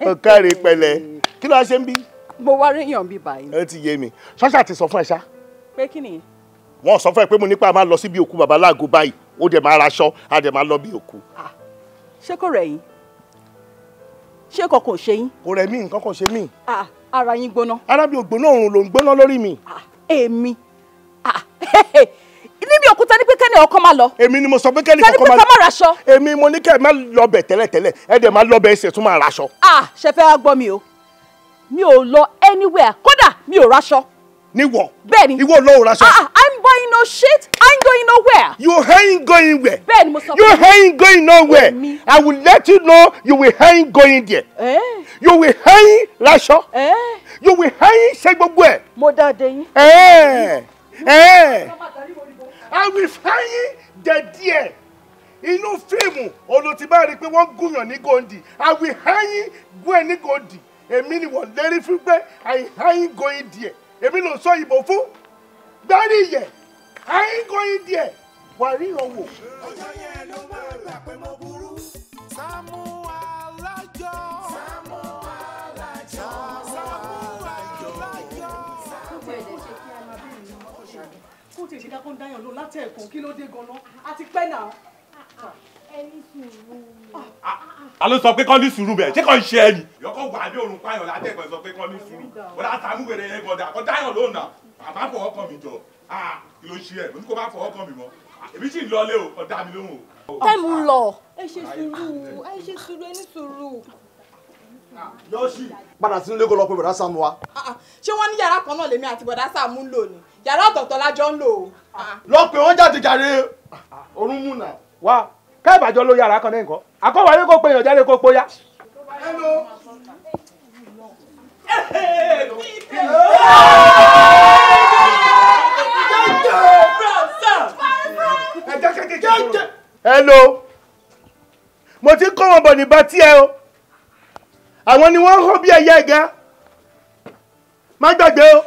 Ó káre pẹ̀lẹ́. Kí ló ṣe ń bí? Mo wá ríyàn bí báyìí. Ó ti yé mi. Ṣọ́ṣà ti sọ fún ẹ ṣá. Pé kí nìyẹn? Wọ́n sọ fún ẹ pé mo nípa máa lọ síbi òkú bàbá láago báyìí. Ó dẹ̀ máa raṣọ, á dẹ̀ máa lọ bí òkú. Ṣé kò rẹ̀ yín? Ṣé nǹkan kò ṣe yín? Kò rẹ̀ mí, nǹkan kò ṣe mí. Ara yín gbóná. Ara mi ò gbóná, òòrùn ló ń gbóná lórí mi. Èmi níbi òkúta ní pé kẹ́ni ọkọ máa lọ. Èmi ni mo sọ pé kẹ́ni kọ́kọ́ máa lọ. Kẹ́ni pé ká má raṣọ. Èmi mo ní kẹ́ ẹ má lọ bẹ̀ tẹ́lẹ̀tẹ́lẹ̀, ẹ dẹ̀ má lọ bẹ̀ ẹsẹ̀ tún máa raṣọ. Ṣe fẹ́ wá gbọ́ mi o, mi ò lọ anywhere, kódà mi ò raṣọ. Níwọ̀. Bẹ́ẹ̀ni. Ìwọ ló raṣọ. Ah, I'm buying no shit. I ain't going nowhere. You ain't going where? Bẹ́ẹ̀ni mo sọ fún You ain't going nowhere. I will let you know you will ain't going there. Eh? You will ain't raṣọ. Eh? You will ain't ṣe gbogbo ẹ̀. Mo dá de yín. Eh? Eh? I will find the deer. Inú fíìmù olùtí bá rí i pé wọ́n gúnyàn ní gòndì. I will hang gún ẹ ní gòndì. Èmi ni wọ́n lérí fún pé I ain't going there. Èmi ló sọ ìbò fún. Gbárí yẹ. I ain't going there. Wà á ríran wò. Ọjọ́ yẹn ló máa gbà pé mo burú. Sàámú Alájọ. Sàámú Alájọ. Sàámú Alájọ. Kó tiẹ̀ ṣe dákó ń dáyàn ló látẹ̀kùn kí ló dé gan-an àti pẹ́ náà. Ẹni sùúrù. Ta ló sọ pé kọ́ ní sùúrù bẹ́ẹ̀ ṣé kò ń ṣe ẹni. Yọkọ̀ wà ní òrùn pààyàn látẹ̀kọ̀ sọ pé kọ́ ní sùúrù. Wọ́n dá Sàámú wèrè yẹn gọ̀dà kọ́ dáyàn lóhùn náà. Bàbá fọwọ́ kàn mí jọ. Kí ló ṣe ẹ̀? Mo ní kó bá fọwọ́ kàn mí mọ́. Èmi sì ń lọlé o, kọ́ dá mi lóhùn o. Táìmù ń lọ. Ẹ ṣe sùúrù, ẹ ṣe sùúrù, ẹ ní sùúrù. Yọ̀ọ́sì. Padà sínú ilé kó lọ pé bọ̀dá Sàámú wa. Ṣé wọ́n ní yàrá kan náà lèmi àti bọ̀dá Sàámú ń lò ní? Yàrá ọ̀tọ̀ọ̀tọ̀ la jọ ń lò ó. Lọ pé wọ́n jáde jàre. Orun mú nà. Wá káìbàjọ́ ló yàrá kan náà nǹkan. Àkọ́wáyé kó pe èèyàn jáde kó póyá. Hello. Hello. Mo ti kọ́ wọn bọ̀ ní bá tiẹ̀ o. Àwọn ni wọ́n ń hó bí ẹyẹ ẹ̀gá. Má gbàgbé o.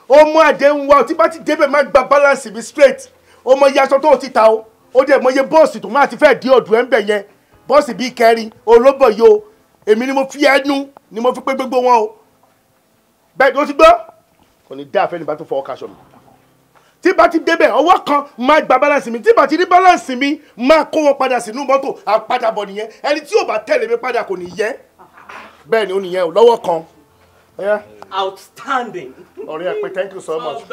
Ó mú àdéhùn wa tí bá ti débẹ̀ má gba balance mi straight. Ó mọ iye aṣọ tó o ti ta o. Ó dẹ̀ mọ iye bọ́ọ̀sì tó máa ti fẹ́ dé ọ̀dùn ẹ̀ ń bẹ̀ yẹn. Bọ́ọ̀sì bíi kẹrin olóbọ̀ yìí o. Èmi ni mo fi ẹnu ni mo fi pé gbogbo wọn o. Bẹ́ẹ̀ ló ti gbọ́. Kò ní dá àfẹ́ ní bá tó fọwọ́ kaṣọ mi. Tí bá ti débẹ̀ ọwọ́ kan máa gba balance mi. Tí bá ti rí balance mi máa kó wọn padà sínú mọ́tò àpadàbọ̀ nìyẹn. Ẹni tí ò bá tẹ̀lé mi padà kò ní yẹ. Bẹ́ẹ̀ ni ó nìyẹn o lọ́wọ́ kan. Outstanding. Ọ̀rẹ́ ẹ pé thank you so much.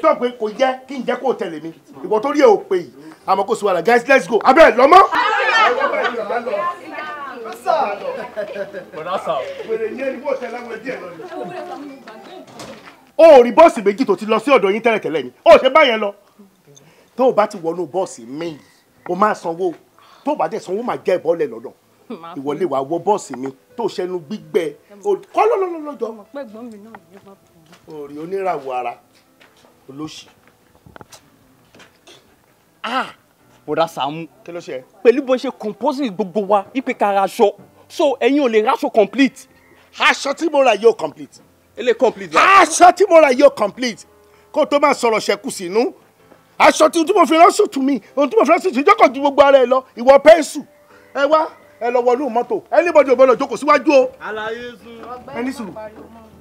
Sọ pé kò yẹ kí n jẹ́ kó tẹ̀lé mi. Ìwọ tó rí ẹ ò pé yìí. Àmọ́ kò sí wàhálà guys let's go. Abẹ́ lọ́mọ́. O ò rí bọ́ọ̀sì méjì tó ti lọ sí ọ̀dọ̀ yín tẹ́lẹ̀tẹ́lẹ̀ ni. O ṣe báyẹn lọ. Tó o bá ti wọnú bọ́ọ̀sì mi, o máa sanwó. Tó o bá dẹ̀ sanwó máa jẹ́ ìbọ́lẹ̀ lọ́dọ̀. Ìwọlé wa wọ bọ́ọ̀sì mi tó ṣẹnu gbígbẹ kọ́ lọ́lọ́lọ́jọ́. Orí oníràwọ̀ ara olóṣì. Bọ̀dá Sàámú. Kí ló ṣe? Pẹ̀lú bó ṣe compose gbogbo wa ipe ká ra aṣọ so ẹ̀yin ò lè raṣọ complete. Aṣọ tí mo ra yóò complete. Ele complete. Aṣọ tí mo ra yóò complete. Kó o tó máa sọ̀rọ̀ ṣẹ́kù sínú. Aṣọ tí mo fi ránṣù tù mí, ohun tí mo fi ránṣù tù mí jọ́kọ̀ ju gbogbo ara ẹ lọ, ìwọ pẹ́ńsù. Ẹ wá ẹ lọ wọnú mọ́tò anybody ò gbọ́dọ̀ jókòó síwájú o. Àlàyé sùn. Ẹni sùn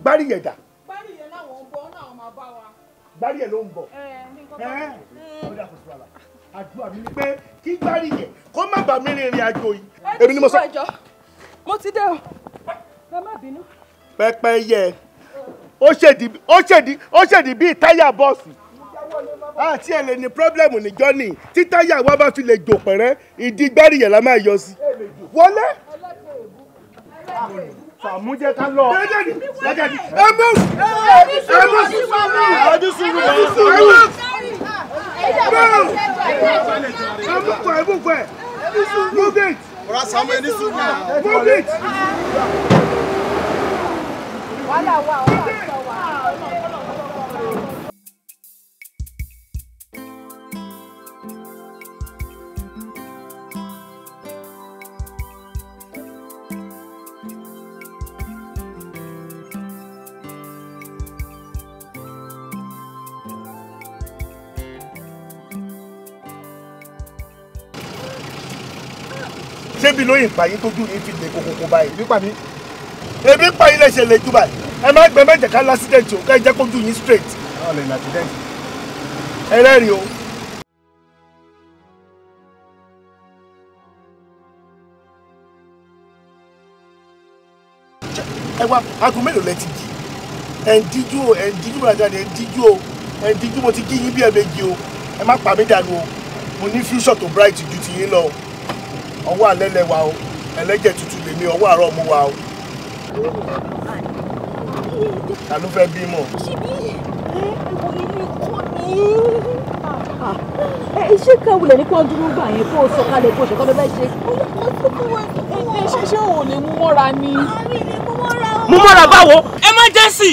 gbárí yẹn dà. Gbárí yẹn láwọn ń bọ̀ náà máa bá wa. Gbárí yẹn ló ń bọ̀. Ó dà kó sí wàhálà. Àdúrà mi ni pé kí gbárí yẹn kó má bà mí rìnrìn àjò yìí. Èmi ni mo sọ. Mo ti dé o. Ẹ má bínú. Pẹ́pẹ́yẹ ó ṣèdí bíi táyà bọ́ọ̀sì. Àti ẹ̀ lè ní pírọ́blẹ̀mù ní jọ́nì tí táyà wa bá fi lè jò pẹ̀rẹ́ ìdí gbárí yẹn la máa yọ sí. Wọlé. Sàámú jẹ́ ká lọ. Ẹ mú. Ẹ mú. Ẹjú sùúrù. Ẹ mú. Ẹ mú kọ ẹ mú kọ ẹ. Move it. Bọ̀dá Sàámú ẹni sùúrù. Move it. Wàhálà wà wàhálà wà. Ṣé bí lóyìn pààyè tójú yín fi lè kókókó báyìí. Ebi pa mi. Ebi pa yín lẹ́sẹ̀ lè jù báyìí. Ẹ má gbẹ mẹ́jẹ̀ ká lásídẹ̀ntì o, ká ẹ jẹ́ kójú yín straight. Báwo lè ní accident? Ẹ rẹ́rìn o. Ẹ wá aago mélòó lẹ ti jí? Ẹ ń díjú o, ẹ ń díjú bàjẹ́ ẹ ń díjú o, ẹ ń díjú mo ti jí yín bí ẹ̀ẹ̀mejì o. Ẹ má pa mí dànù o. Mo ní future tó bright ju ti yín lọ o. Ọwọ́ alẹ́ lẹ wà o, ẹlẹ́jẹ̀ tútù lèmi, ọwọ́ àárọ̀ mo wà o. Ta ló fẹ́ bímọ? Ṣíbí. Iṣẹ́ kan wulẹ̀ ní kí wọ́n dúró gbà yẹn kó o sọ kalẹ̀ kó o ṣe kọ́ ló fẹ́ ṣe. Ẹ ṣe ò lè mú mọ́ra ni. Mú mọ́ra báwo? Emergency!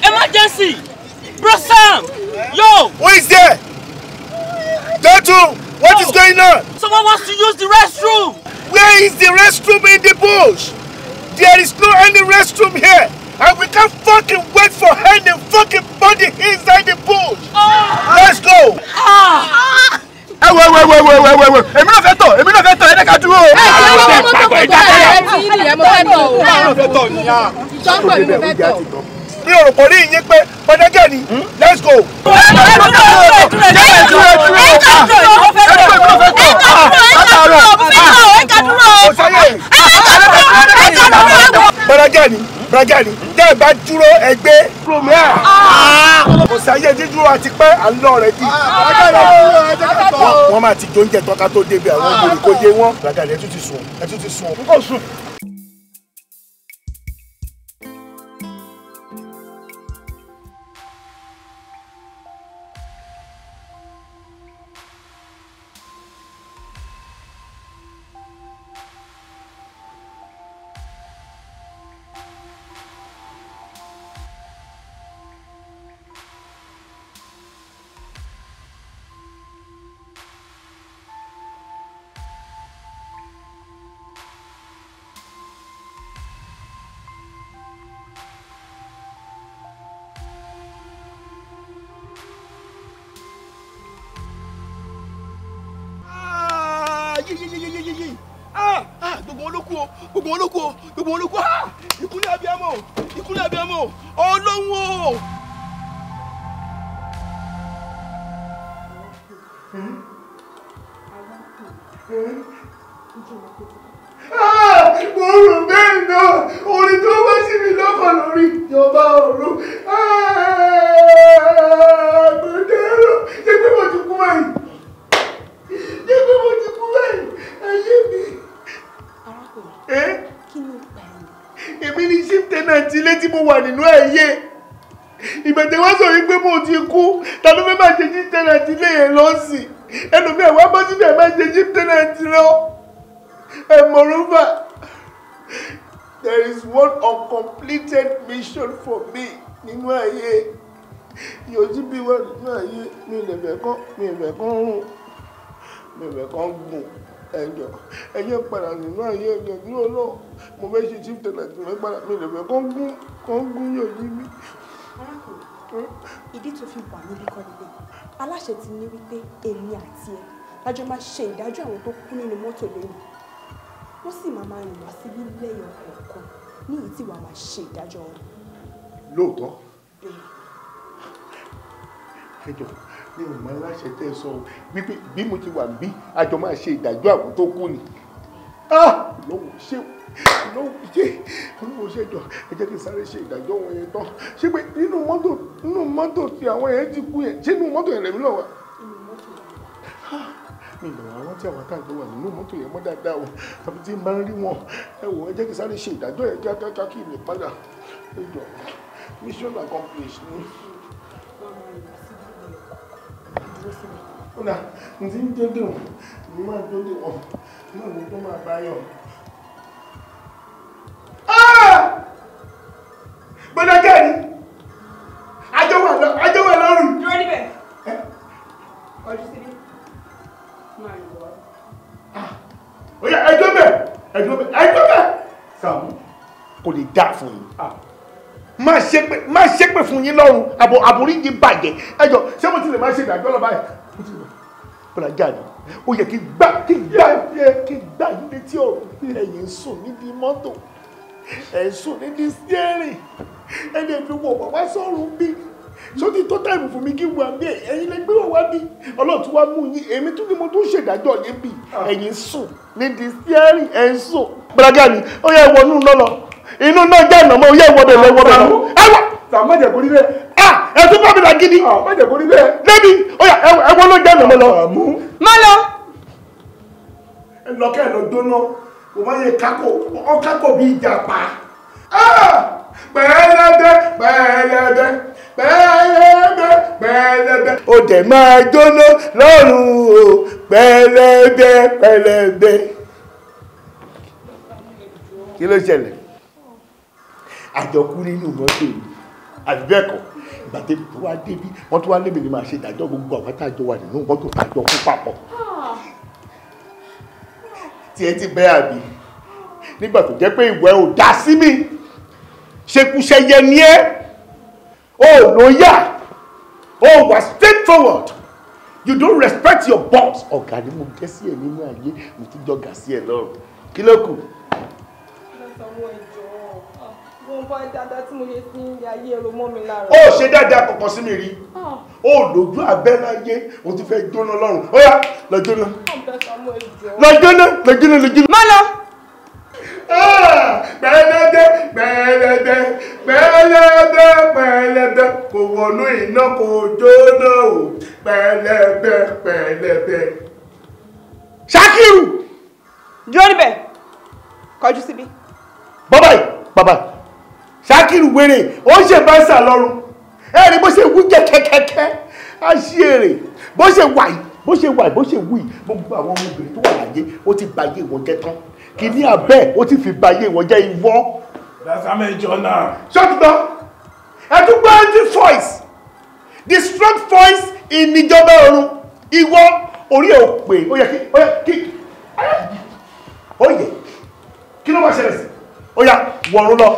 Emergency! Bro Sam! Yo! Who is there? Dotun, what is going on? Someone wants to use the restroom. Where is the restroom in the bush? There is no any restroom here. And we can't fucking wait for any fucking body inside the bush. Let's go. Ẹ wo wo wo wo wo wo, èmi náà fẹ́ tọ̀, èmi náà fẹ́ tọ̀, ẹ jẹ́ ká dúró. Mi ò rò pọ̀ ní ìyẹn pé pàdágẹ́ ni, let's go. Pàdágẹ́ ni, pàdágẹ́ ni, tẹ́ ẹ bá dúró ẹgbẹ́. Kò sáyé dídúró àti pé à ń lọ rẹ̀ di. Wọ́n máa ti jóúnjẹ tọ́ka tó débi àwọn olórí kò yé wọn. Pàdágẹ́ ni ẹ tún ti sùn, ẹ tún ti sùn. N kò sùn. Gbogbo olókù o, gbogbo olókù o, gbogbo olókù o, ìkúnlẹ̀ abiyamọ, ìkúnlẹ̀ abiyamọ, Ọlọ́run o. Mo rò bẹ́ẹ̀ náà, orin tó wá sí mi lọ́kàn lórí ìjọba ọ̀run. Mo dẹ́rọ, ṣé pé mo ti kú báyìí? Ṣé pé mo ti kú báyìí? Ayé mi. Èmi ni chief tenant ilé tí mo wà nínú ẹ̀yẹ. Ìbẹ̀tẹ̀ wá sọ wípé mo ti kú, ta ló fẹ́ máa ṣe chief tenant ilé yẹn lọ́sìn? Ẹlòmíì wá bọ́ síbẹ̀ máa ṣe chief tenant lọ. And moreover, there is one uncompleted mission for me nínú ayé. Yòójú bí wà nínú ayé, mi ò lè fẹ́ kán, mi ò fẹ́ kán rùn, mi ò fẹ́ kán gùn. Ẹjọ ẹyẹ padà nínú ayé ẹjọ ní ọlọ mo fẹ́ ṣe chief tenant mi padà mi lè fẹ́ kán gún yòójú mi. Arákùnrin, ìdí tó fi wà níbí kọ́ nílé aláṣẹ ti ní wípé èmi àti ẹ lájọ máa ṣe ìdájọ́ àwọn tó kú nínú mọ́tò lónìí, wọ́n sì máa rìn wá síbí lẹ́yọ kọ̀ọ̀kan ní èyí tí wàá máa ṣe ìdájọ́ wọn. Lóòótọ́ ẹjọ mi ò mọ aláṣẹ tẹ́ ẹ sọ wípé bí mo ti wà bí àjọ máa ṣe ìdájọ́ àwọn tó kú ni. Lọ́wọ́ ṣé lọ́wọ́ ṣé olówó ṣe jọ ẹ jẹ́ kí n sáré ṣe ìdájọ́ wọn yẹn tán. Ṣé pé nínú mọ́tò tí àwọn yẹn ti kú yẹn, ṣé nínú mọ́tò yẹn lèmi lọ wà? Mi ò wá rántí àwọn àtàjọ wà nínú mọ́tò yẹn mọ́ dáadáa o, àbí tí n bá ń rí wọn. Ẹ wò ẹ jẹ́ kí n sáré ṣe ìdájọ́ yẹn kíákíá kí n lè padà. Ẹ jọ mission accomplished ni. Kódà n ti ń dédé wọn, mo máa dédé wọn, náà mo tó máa bá yọ. Gbọ́dọ̀ jẹ́ ni, àjọ wà lọ́rùn. Dúró níbẹ̀. Kọjú síbí. Máa rìn bọ̀ wá. Ó yá ẹjọ́ bẹ̀, ẹjọ́ bẹ̀, ẹjọ́ bẹ̀. Sàmú kò lè dá fún yín. Má ṣépè fún yín lọ́rùn, àbòrí yín bàjẹ́. Ẹjọ́ ṣé mo ti lè máa ṣe ìdájọ́ lọ báyìí? Bọ́lá jáde, ó yẹ kí gbá yín létí ọ̀rọ̀. Ẹ̀yin ń sùn nídìí mọ́tò, ẹ̀ ń sùn nídìí steering, ẹni ẹ̀fi wọ̀ wá sọ̀rùn bí. Sóti tó táìmù fún mi kí wà bí ẹ̀yin lè gbé wọ̀ wá bí. Ọlọ́run tún wá mú yín, èmi tún ni mo tún ṣèdájọ́ yín bí. Ẹ̀yin ń sùn nídìí steering, ẹ̀ ń sùn. Bọ́lá jáde, ó yẹ ìwọ inú náà lọ. Inú náà jẹ́ ìnàmọ́, ó yẹ ìwọ bẹ̀ lọ, ìwọ bẹ̀ lọ. Ẹ wọ! Sàmú jẹ́ kó rí bẹ́ẹ̀. Ẹ tún bá mi là gidi. Má jẹ́ kó rí bẹ́ẹ̀. Débi, ó yá ẹwọ́n ló jẹ́ ìnàmọ́ lọ. Má lọ. Ẹ lọ kẹ́ ẹ lọ jóná, kò má yẹ kákò, ọ kákò bí ìjàpá. Pẹ̀lẹ́bẹ̀ pẹ̀lẹ́bẹ̀ pẹ̀lẹ́bẹ̀ pẹ̀lẹ́bẹ̀ Pẹlẹbẹ ó dẹ̀ máa jóná lọ́rùn o, pẹlẹbẹ pẹlẹbẹ. Kí ló ṣẹlẹ̀? Àjọkú nínú mọ́tò yìí àbí bẹ́ẹ̀ kọ́? Ìgbà tẹ́bi tó wá débi wọ́n tó wá lébi ni máa ṣe ìdájọ́ gbogbo àwọn tájọ wà nínú mọ́tò tájọ kú papọ̀. Tí ẹ ti bẹ́ àbí nígbà tó jẹ́ pé ìwẹ̀ ò dá sí mi, ṣekúṣẹyẹ ni ẹ́, ó lóyà, ó wà straight forward, you don't respect your boss. Ọ̀gá ni mo jẹ́ sí ẹ nínú ayé, mo tún jọ̀gà sí ẹ lọ́rùn. Kí ló kù? Ó ṣe dáadáa kankan sí mi rí, ó lójú abẹ́ láyé, o ti fẹ́ jóná lọ́rùn. Ó yá, lọ jóná, lọ jóná, lọ jóná, lọ jóná. Má lọ. Pẹlẹbẹ pẹlẹbẹ pẹlẹbẹ pẹlẹbẹ kò wọnú iná kò jóná o, pẹlẹbẹ pẹlẹbẹ. Ṣakiru dúró níbẹ̀, kọjú síbí. Bàbá yìí, bàbá Ṣakiru wèrè, ó ń ṣe báṣà lọ́rùn. Ẹ rí bó ṣe wú kẹ́kẹ́kẹ́kẹ́, á ṣí èrè bó ṣe wà yìí, bó ṣe wà yìí, bó ṣe wú yìí, gbogbo àwọn ọmọbìnrin tó wà láyé ó ti báyé wọn jẹ́ tán. Kìíní abẹ́ ó ti fi báyé wọn jẹ́ ìwọ. Dàsámẹ́jọ náà. Ṣọ́tùgbọ́, ẹ̀dúgbọ́ every voice, the strong voice in ìjọba ọ̀run, ìwọ orí ẹ̀ ò pè, ó yẹ kí, ó yẹ kí, ó yẹ kí ló máa ṣẹlẹ̀ sí? Ó yá, wọ̀run lọ.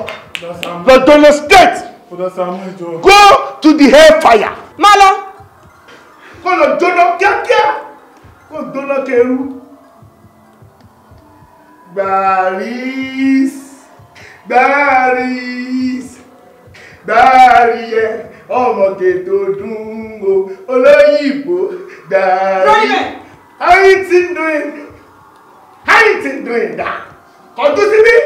Lọ jóná straight. Go to the hellfire. Má lọ. Kó lọ jóná kíákíá. Kó jóná kẹrú. Gbàrís, gbàrís, gbàríyẹ, ọmọge tó dùn o, olóyìnbó gbàrí. How you think doing? How you think doing that? Kọjú síbí.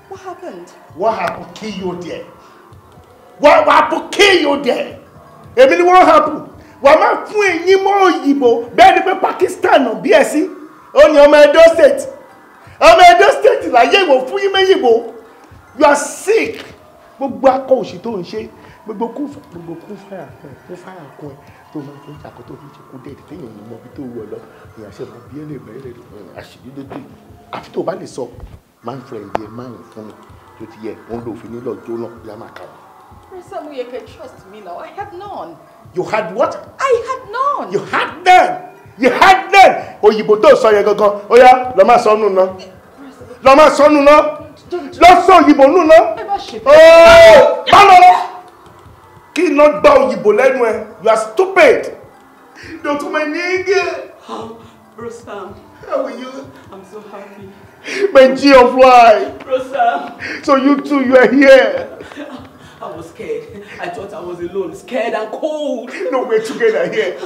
What happened? What happened kill you there? What happened kill you there? Èmi ni what happened? Wà máa fún eyín mọ́ òyìnbó bẹ́ẹ̀ ni pé Pakistan náà bí ẹ sí. Ó ní ọmọ Edo State. Ọmọ Edo State láyé ìwò fún yín méyìnbó. You are sick. Gbogbo akọ òṣì tó ń ṣe, gbogbo kún fáyà kún ẹ tó máa fi ń jàkọ́ tó fi ń ṣe kú dẹ́ẹ̀dì téèyàn ní mọ ibi tó wọ̀ lọ. Èèyàn ṣe mọ bí ẹ lè bẹ̀rẹ̀ àṣírí lójú. Àfi tó o bá lè sọ man friend yẹ márùn fún mi tó ti yẹ òun ló fi nílò jóná yá máa kà wá. Sam, you can trust me now. I had none. You had what? I had none. You had none. You had none. Òyìnbó tó sọ yẹn gangan, ó yá lọ máa sọ nù ná. Lọ máa sọ nù ná. Lọ sọ òyìnbó nù ná. Ooo bá lọ. Kí iná gba òyìnbó lẹ́nu ẹ? You are stupid. Dọ̀tún my nigga. Bro Sam. How are you? I'm so happy. My G of life. Bro Sam. So you too, you are here. I was scared. I thought I was alone. Scared and cold. No, we're together here.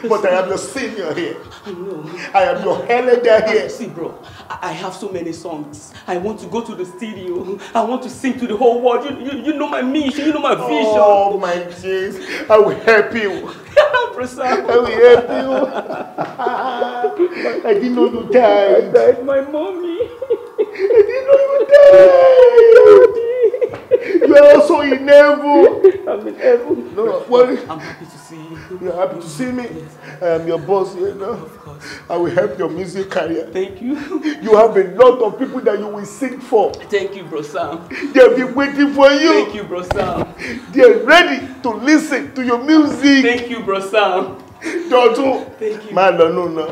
But I am your senior here. I know. I am your elder here. See, bro, I have so many songs. I want to go to the studio. I want to sing to the whole world. You know my mission. You know my vision. Oh, my jeez. I will help you. Bro Sam. I will help you. I didn't know you died. I died, my mommy. I didn't know you died. You are also in heaven. I'm in heaven. No, worry. I'm happy to see you. You're happy to see me? Yes. I am your boss, you know. Of course. I will help your music career. Thank you. You have a lot of people that you will sing for. Thank you, Bro Sam. They'll be waiting for you. Thank you, Bro Sam. They're ready to listen to your music. Thank you, Bro Sam. Dọ̀tún. Thank you. Má lọ nù náà.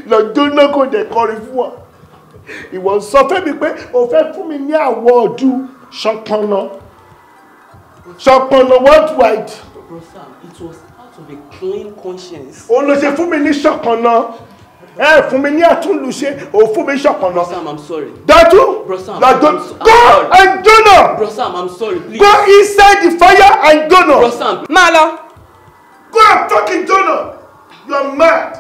Lọ jóná kò dẹ̀ kọrin fún wa. Ìwọ sọ fẹ́ mi pé o fẹ́ fún mi ní àwọ̀dù ṣọpọnà. Ṣọpọnà worldwide. Bro Sam, it was out of a clean conscience. Òun ló ṣe fún mi ní ṣọpọnà. Ẹ fún mi ní àtúnlùṣe, ò fún mi ṣọpọnà. Bro Sam, I'm sorry. Dọ̀tún. Bro Sam, Dọ̀tún. I'm Go sorry. and jóná. Bro Sam, I'm sorry, please. Go inside the fire and jóná. Bro Sam. Má lọ. Go and fucking jóná. You are mad.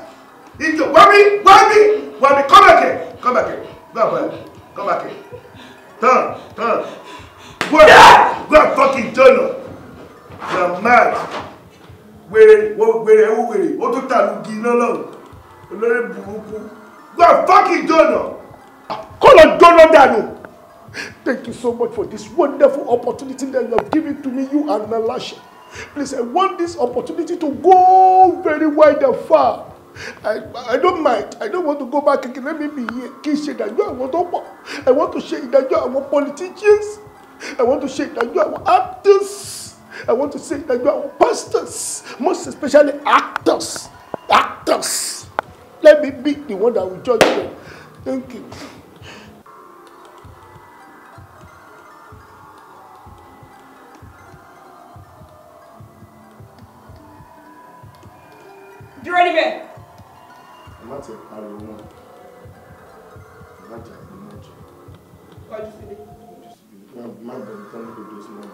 Wami, Wami, Wami, come back here. Come back here. Go back. Come back here. Turn, turn. Go and, go and fucking jóná. You are mad. Wèrè, wèrè, wèrè. Ó tún tàlùgì iná lọ́rùn. Olórí burúkú. Go and fucking jóná. Kó lọ jóná dànù. Thank you so much for this wonderful opportunity that you have given to me, you and Alasha. Please, I want this opportunity to go very wide and far. I don't mind. I don't want to go back again. Let me be here. Kì í ṣe ìdájọ́ àwọn tó pọ̀. I want to ṣe ìdájọ́ àwọn politicians. I want to ṣe ìdájọ́ àwọn actors. I want to ṣe ìdájọ́ àwọn pastors. Most especially actors. Actors. Let me be the one that will judge them. Thank you. Dúró níbẹ̀. Ẹ má ti pariwo mọ́. Ẹ má jà ní mọ́ jù. Kọjú síbi. Má bẹ̀rù tán ní gbogbo sí náà.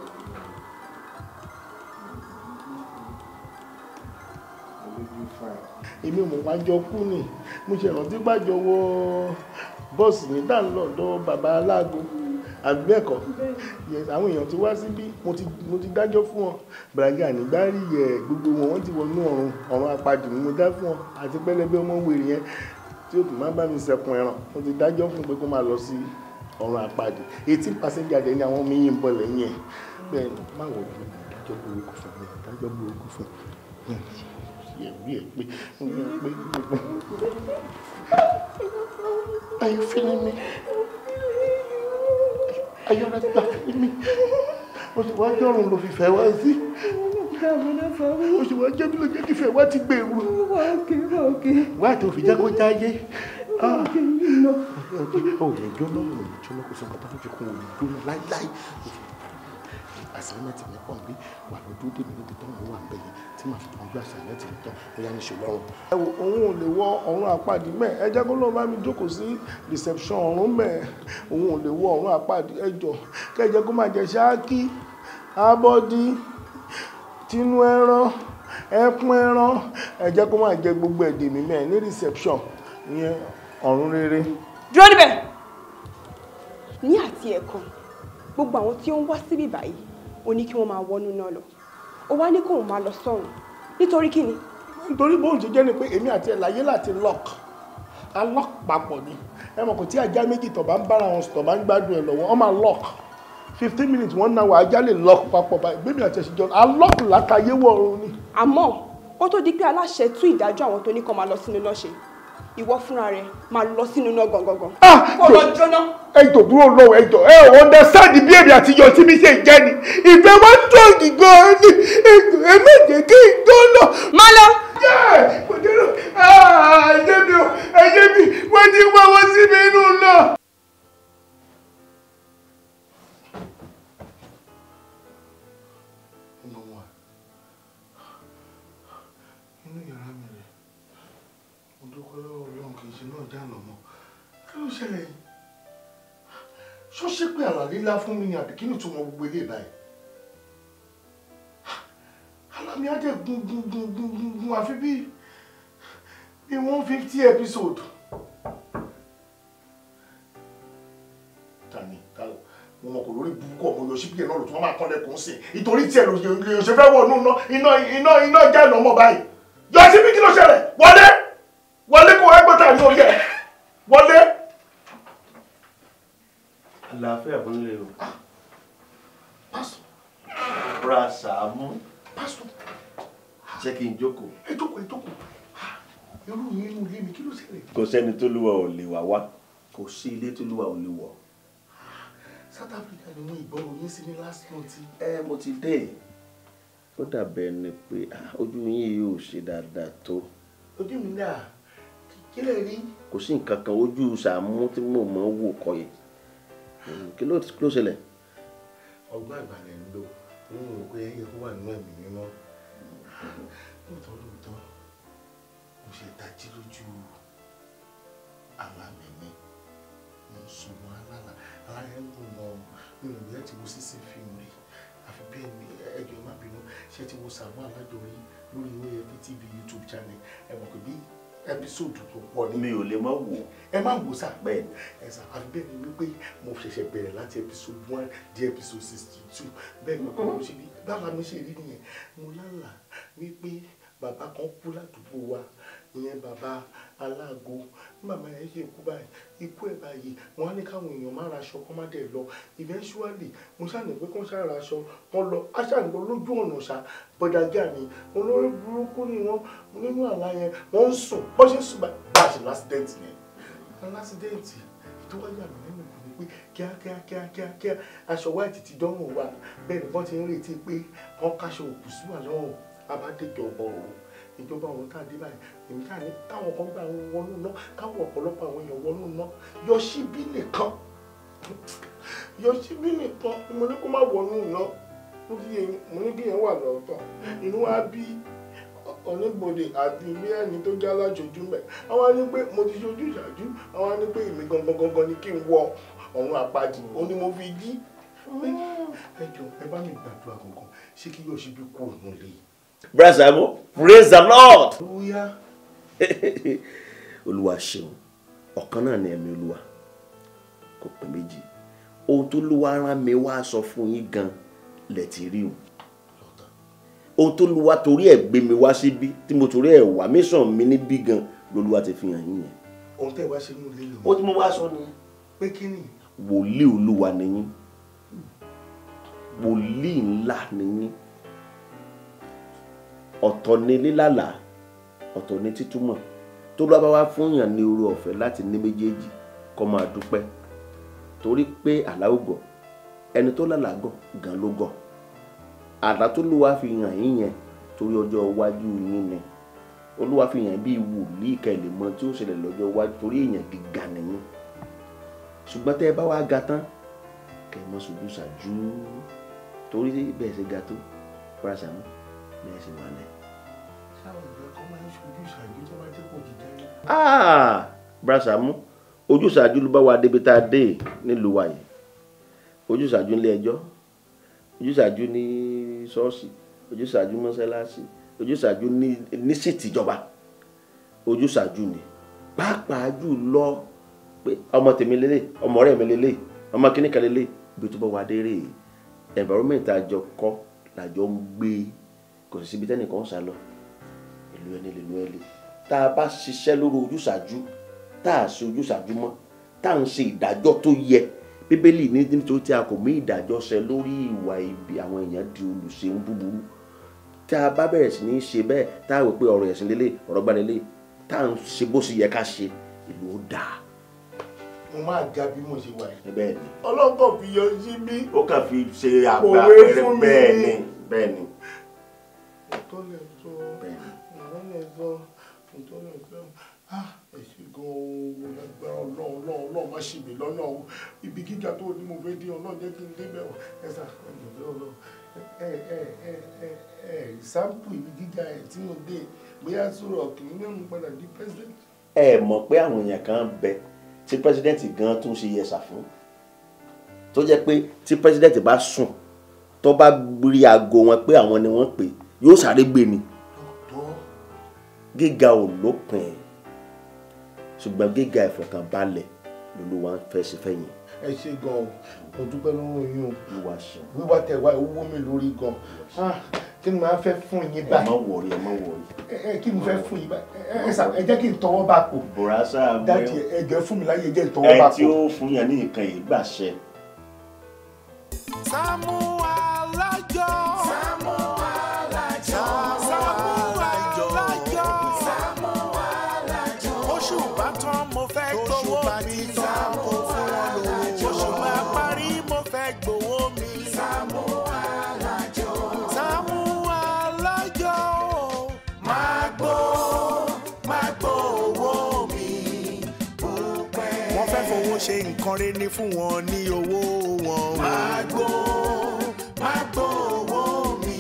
Èmi mò ń jọ kú ni. Mo ṣe ìrántí gbàjọ wọ bọ́ọ̀sì ní dáńlọ́dọ̀ bàbá aláàgọ́. Àbí bẹ́ẹ̀ kọ́? Yes, àwọn èèyàn ti wá síbí, mo ti dájọ́ fún wọn. Bàràgà nígbàrí yẹ gbogbo wọn, wọ́n ti wọnú ọ̀run, ọ̀run apàdé ni mo dá fún wọn. Àti pẹ́lẹ́bẹ́ ọmọ wèrè yẹn tí ó tún máa bá mi sẹkùn ẹran, mo ti dájọ́ fún pé kó máa lọ sí ọ̀run apàdé. 18 passenger dẹ̀ ni àwọn míyìn ń bọ̀ lẹ́yìn ẹ̀. Bẹ́ẹ̀ ni, má wọ̀ bí mo dájọ́ burúkú fún mi, dájọ́ burúkú fún mi. Yẹ̀ bí ẹ̀ pé, pé. Are you feeling me? Are you not feeling me? O sì wá jọ̀run ló fi fẹ́ wá sí. O sì wá jẹ́ bí ló jẹ́ kí fẹ́ wá ti gbèrú. Wá tó fi jẹ́ kó jáyé. O lè jóná, o lè jóná, kò sí nǹkan tó fi kún o lè jóná láíláí. Assignment mi pọ̀ bí wà lọ dúró dèmi níbi tó ń wà bẹ́ẹ̀ yẹn tí màá fi tọ́jú assignment mi tán ó yá ní ṣe lọ́rùn. Ẹ wo òun ò lè wọ ọ̀run àpáàdì mẹ́ ẹ jẹ́ kó lóun bá mi jókòó sí reception ọ̀run mẹ́ òun ò lè wọ ọ̀run àpáàdì ẹ jọ kẹ́ ẹ jẹ́ kó máa jẹ ṣáàkì abọ́dí tinú ẹran ẹkún ẹran ẹ jẹ́ kó máa jẹ gbogbo ẹ̀dẹ̀ mi mẹ́ ní reception ìyẹn ọ̀run rere. Dúró níbẹ̀. Ní àti ẹ̀kan gbogbo àwọn tí ó ń wá síbí báyìí ó ní kí wọ́n máa wọnú náà lọ ó wá ní kóun máa lọ sọ́run nítorí kí ni. Nítorí bóun ṣe jẹ́ ni pé èmi àti ẹ̀ láyé láti lock a lock papọ̀ ni ẹ mọ̀ kò tí ajá méjì tó bá ń bára wọn tó bá ń gbádùn ẹ̀ lọ́wọ́ wọ́n máa lock 15 minutes 1 hour ajá lè lock papọ̀ báyìí bébí àti ẹ̀ṣin jọ a lock látàyé wọ̀ ọ̀run ni. Àmọ́ kó tó di pé aláṣẹ tú ìdájọ́ àwọn tó ní kó máa lọ sínú náà ṣe ìwọ fúnra rẹ máa lọ sínú náà gangan. Kó lọ jóná. Ẹjọ dúró lọ́wọ́ ẹjọ ẹ ò understand bí èmi àti yọ tí mi ṣe jẹ́ ni ìfẹ́ wá strong gan ni ẹjọ ẹ má jẹ́ kí n jóná. Má lọ. Jẹ́ kò dé lọ ẹ̀jẹ̀ mi ò ẹ̀jẹ̀ mi wọ́n ti wá wọ́n sí mi inú náà. Inú yàrá mi rẹ̀ mo dúpẹ́ lọ́wọ́ Ọlọ́run kì í ṣe náà dáná mọ́ kí ló ṣẹlẹ̀ yìí? Ṣó ṣe pé àlá lílá fún mi ni àbí kí ni ìtumọ̀ gbogbo ilé báyìí? Àlá mi á jẹ́ gun gun gun gun gun gun àfi bí 150 episode. Tani mo mọ̀ kò lórí burúkú ọmọ yọ̀ṣí bí ẹ̀ náà lò tí wọ́n máa kán lẹ́kùn sí i ìtorí tiẹ̀ ló ṣe fẹ́ wọ̀ nù iná iná iná já ìnà ọmọ báyìí. Yọ̀ṣí bí kí ló ṣẹlẹ̀? Wọlé! Wọlé kó ẹgbẹ́ta ní orí ẹ̀! Wọlé! Àlàáfíà fún ilé o. Pásítọ̀. Bra Sàámú. Pásítọ̀. Ṣé kí n jókòó? Ẹ jókòó, ẹ jókòó. Irú mi inú ilé mi kí ló ṣẹlẹ̀? Kò sẹ́ni tó lúwa ò lè wá wá. Kò sí ilé tó lúwa ò lè wọ̀. South Africa ni wọ́n ìgbọ́rò yín sí ní last month. Ẹ mo ti dé. Ó dàbẹ̀ ni pé ojú yín yóò ṣe dáadáa tó. Ojú mi náà kí lè rí? Kò sí nǹkan kan ojú Sàámú tí mò ń wò kọ yẹn. Kí ló ṣẹlẹ̀? Ọgbọ́n àgbàlẹ̀ ń lò ń wò pé ẹyẹ kó wà nínú ẹ̀mí mímọ́. Lóòótọ́ lóòótọ́, mo ṣe tají lójú àlá mi ni. Mo ń sùn mọ́ alálà, àlá yẹn ń gùn mọ́ mi ò bẹ́ẹ̀ ti wo sísìn fíìmù rí. Àfi bẹ́ẹ̀ ni ẹjọ́ má bínú ṣé ti wo Sàámú Alájọrí lórí OAP TV YouTube channel. Ẹ mọ̀ pé bí episode tó pọ̀ ní. Mi ò lè má wò. Ẹ má wò sá. Bẹ́ẹ̀ ni ẹ sá àfi bẹ́ẹ̀ ni wípé mo ṣẹ̀ṣẹ̀ bẹ̀rẹ̀ láti episode 1 dé episode 62. Bẹ́ẹ̀ ni mo ṣe rí báwa mi ṣe rí nìyẹn. Mo lálàá wípé Bàbá kan kú ládùúgbò wa, ìyẹn bàbá aláàgó. Bàbá yẹn ṣe kú báyìí, ikú ẹ̀ báyìí, wọ́n á ní káwọn èèyàn má ra aṣọ kán má dẹ̀ lọ. Eventually, mo ṣàní pé kán ṣáà ra aṣọ kán lọ, á ṣàní lọ lójú ọ̀nà ṣá. Bọ̀dàgà mi, olórí burúkú ni wọ́n nínú àlá yẹn, wọ́n ń sùn, bọ́ ṣe ń sùn báyìí, bá a ṣe lásìdẹ́ǹtì yẹn. Lásìdẹ́ǹtì tó wáyà mí nínú kò ní pé kíákíá kíákíá kíá aṣọ white ti dánwò wa, bẹ́ẹ̀ ni wọ́n ti ń retí pé kán káṣọ òkú sí wà lọ́rùn. Abádéjọba ọ̀run, ìjọba ọ̀run tá a dé báyìí, èmi ká ní káwọn kan gbà wọnú ná, káwọn ọ̀pọ̀lọpọ̀ àwọn èèyàn wọnú ná. Yọ̀ṣíbí nìkan, Yọ̀ṣíbí nìkan mo ní kó má wọnú ná, mo ní kí yẹn wà lọ́tọ̀. Inú wa bí oníbodè àti ilé ẹni tó já láṣojú mẹ́. Àwọn á ní pé mo ti ṣojú ìṣáájú, àwọn á ní pé èmi gangan gangan ni kí n wọ ọ̀run àpáàdì, ó ní mo fi jí. Ẹ jọ̀ọ́ ẹ bá mi gbàdúrà gangan, ṣé kí Yọ̀ṣíbí kú òun lè. Brother Sàámú, praise the Lord. Olúwa ṣeun, ọ̀kan náà ni ẹ̀mí Olúwa, kò pé méjì. Ohun tó Olúwa rán mi wá sọ fún yín gan lẹ ti rí o. Ohun tó Olúwa torí ẹ̀ gbé mi wá síbí, tí mo torí ẹ̀ wá mission mi níbí gan lolúwa ti fi hàn yín yẹn. Ohun tẹ́ ẹ wá ṣe nínú ilé yìí. Ó tí mo wá sọ nìyẹn. Pé kí ni? Wòlíì Olúwa ni yín, wòlíì ńlá ni yín. Ọ̀tọ̀ ni lílàlà, ọ̀tọ̀ ni títúmọ̀. Tó lọ́ba wá fún yàn ní oore ọ̀fẹ́ láti ní méjèèjì, kó máa dúpẹ́. Torí pé àlá ò gọ̀, ẹni tó lálàá gọ̀ gan ló gọ̀. Àlá tó Olúwa fi hàn yín yẹn torí ọjọ́ iwájú yín ni. Olúwa fi hàn bí wòlíì kẹ́ lè mọ tí ó ṣẹlẹ̀ lọ́jọ́ iwájú torí èèyàn gíga nìyín. Ṣùgbọ́n tẹ́ ẹ bá wá ga tán, kẹ́ ẹ mọ́ ṣojú ṣáájú. Torí bẹ́ẹ̀ ṣe ga tó, Brother Sàámú, bẹ́ẹ̀ ṣe wà lẹ̀. Brother Sàámú, ojúṣàájú ló bá wa débi tá a dé nílùú wa yìí. Ojúṣàájú nílé ẹjọ́, ojúṣàájú ní ṣọ́ọ̀ṣì, ojúṣàájú mọ́ṣáláṣí, ojúṣàájú ní sìtìjọba. Ojúṣàájú ni pàápàá jù lọ pé ọmọ tèmi lélẹ̀, ọmọ ọ̀rẹ́ mi lélẹ̀, ọmọ kíníkan lélẹ̀, ibi tó bá wa dé rèé. Environment àjọ kọ́ làjọ ń gbé, kò sí síbi tẹ́nìkan ń sá lọ. Ìlú ẹni lè lu ẹ lè. Tá a bá ṣiṣẹ́ lórí ojúṣàájú, tá a ṣe ojúṣàájú mọ́, tá a ń ṣe ìdájọ́ tó yẹ. Bíbélì ní nítorí tí a kò mú ìdájọ́ ṣẹ lórí ìwà ibi, àwọn èèyàn di olùṣeun búburú. Tá a bá bẹ̀rẹ̀ sí ní ṣe bẹ́ẹ̀, tá a wò pé ọ̀rọ̀ ẹ̀sìn lélẹ̀, ọ̀rọ̀ gbà lélẹ̀, tá a ń ṣe bó ṣe yẹ ká ṣe, ìlú ó dáa. Mo máa ga bí mo ṣe wà yìí. Bẹ́ẹ̀ ni. Ọlọ́kàn fi yọ sí bí. Ó kàn fi ṣe àgbà pẹ̀rẹ̀ bẹ́ẹ̀ ni, bẹ́ẹ̀ ni. Tó lè sọ, ìrọ̀lẹ́ sọ, tó lè sọ, ẹ ṣé gan-an, lágbára Ọlọ́run, Ọlọ́run, Ọlọ́run má ṣì mí lọ́nà o. Ibi gíga tó ní mo fẹ́ dé, Ọlọ́run jẹ́ kí n débẹ̀ o. Ẹ sà, ẹ jọ̀ọ́ Ọlọ́run, ẹ sáǹpù ibi gíga ẹ̀ tí mo dé, bóyá sọ̀rọ̀ kìíní náà mo padà di president. Ẹ mọ̀ pé àwọn èèyàn kan bẹ tí president gan tún ṣe yẹsà fún, tó jẹ́ pé tí president bá sùn, tó bá rí aago wọn pé àwọn ni wọ́n pè, yóò sáré gbé ni. Gíga ò lópin, ṣùgbọ́n gíga ìfọ̀kànbalẹ̀ lolúwa ń fẹ́ ṣe fẹ́yìn. Ẹ ṣé gan-an, mo dúpẹ́ lọ́wọ́ yín o. Wíwá tẹ̀ wá owó mi lórí gan-an. Kí ni màá fẹ́ fún yín báyìí? Ẹ má wọrí, ẹ má wọrí. Ẹ kí ni mo fẹ́ fún yín báyìí? Ẹ sà, ẹ jẹ́ kí n tọwọ́ bá pò. Brother Sàámú, dáàdì ẹ jẹ́ fún mi láyé, ẹ jẹ́ n tọwọ́ bá pò. Ẹ tí ó fún yàn ní nǹkan yìí gbàṣẹ. Sàámú Alájọ. Sàámú Alájọ. Sàámú Alájọ. Sàámú Alájọ. Oṣù bá tán mo fẹ́ gbowó mi. Sàámú Alájọ. Oṣù bá parí mo fẹ́ gbowó mi. Sàámú Alájọ. Sàámú Alájọ. Máa gbó owó mi. Wọ́n fẹ́ fowó ṣe nǹkan rere ní fún wọn ní owó wọn. Máa gbó owó mi.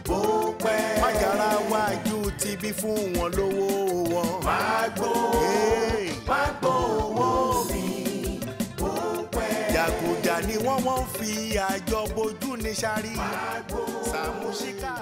Bó pẹ́. Májàra wájú ti bí fún wọn lówó wọn. Máa gbó owó mi. Bó pẹ́. Jàgùjà ni wọ́n fi àjọ bojú ní sáré. Sàámú Ṣíkà.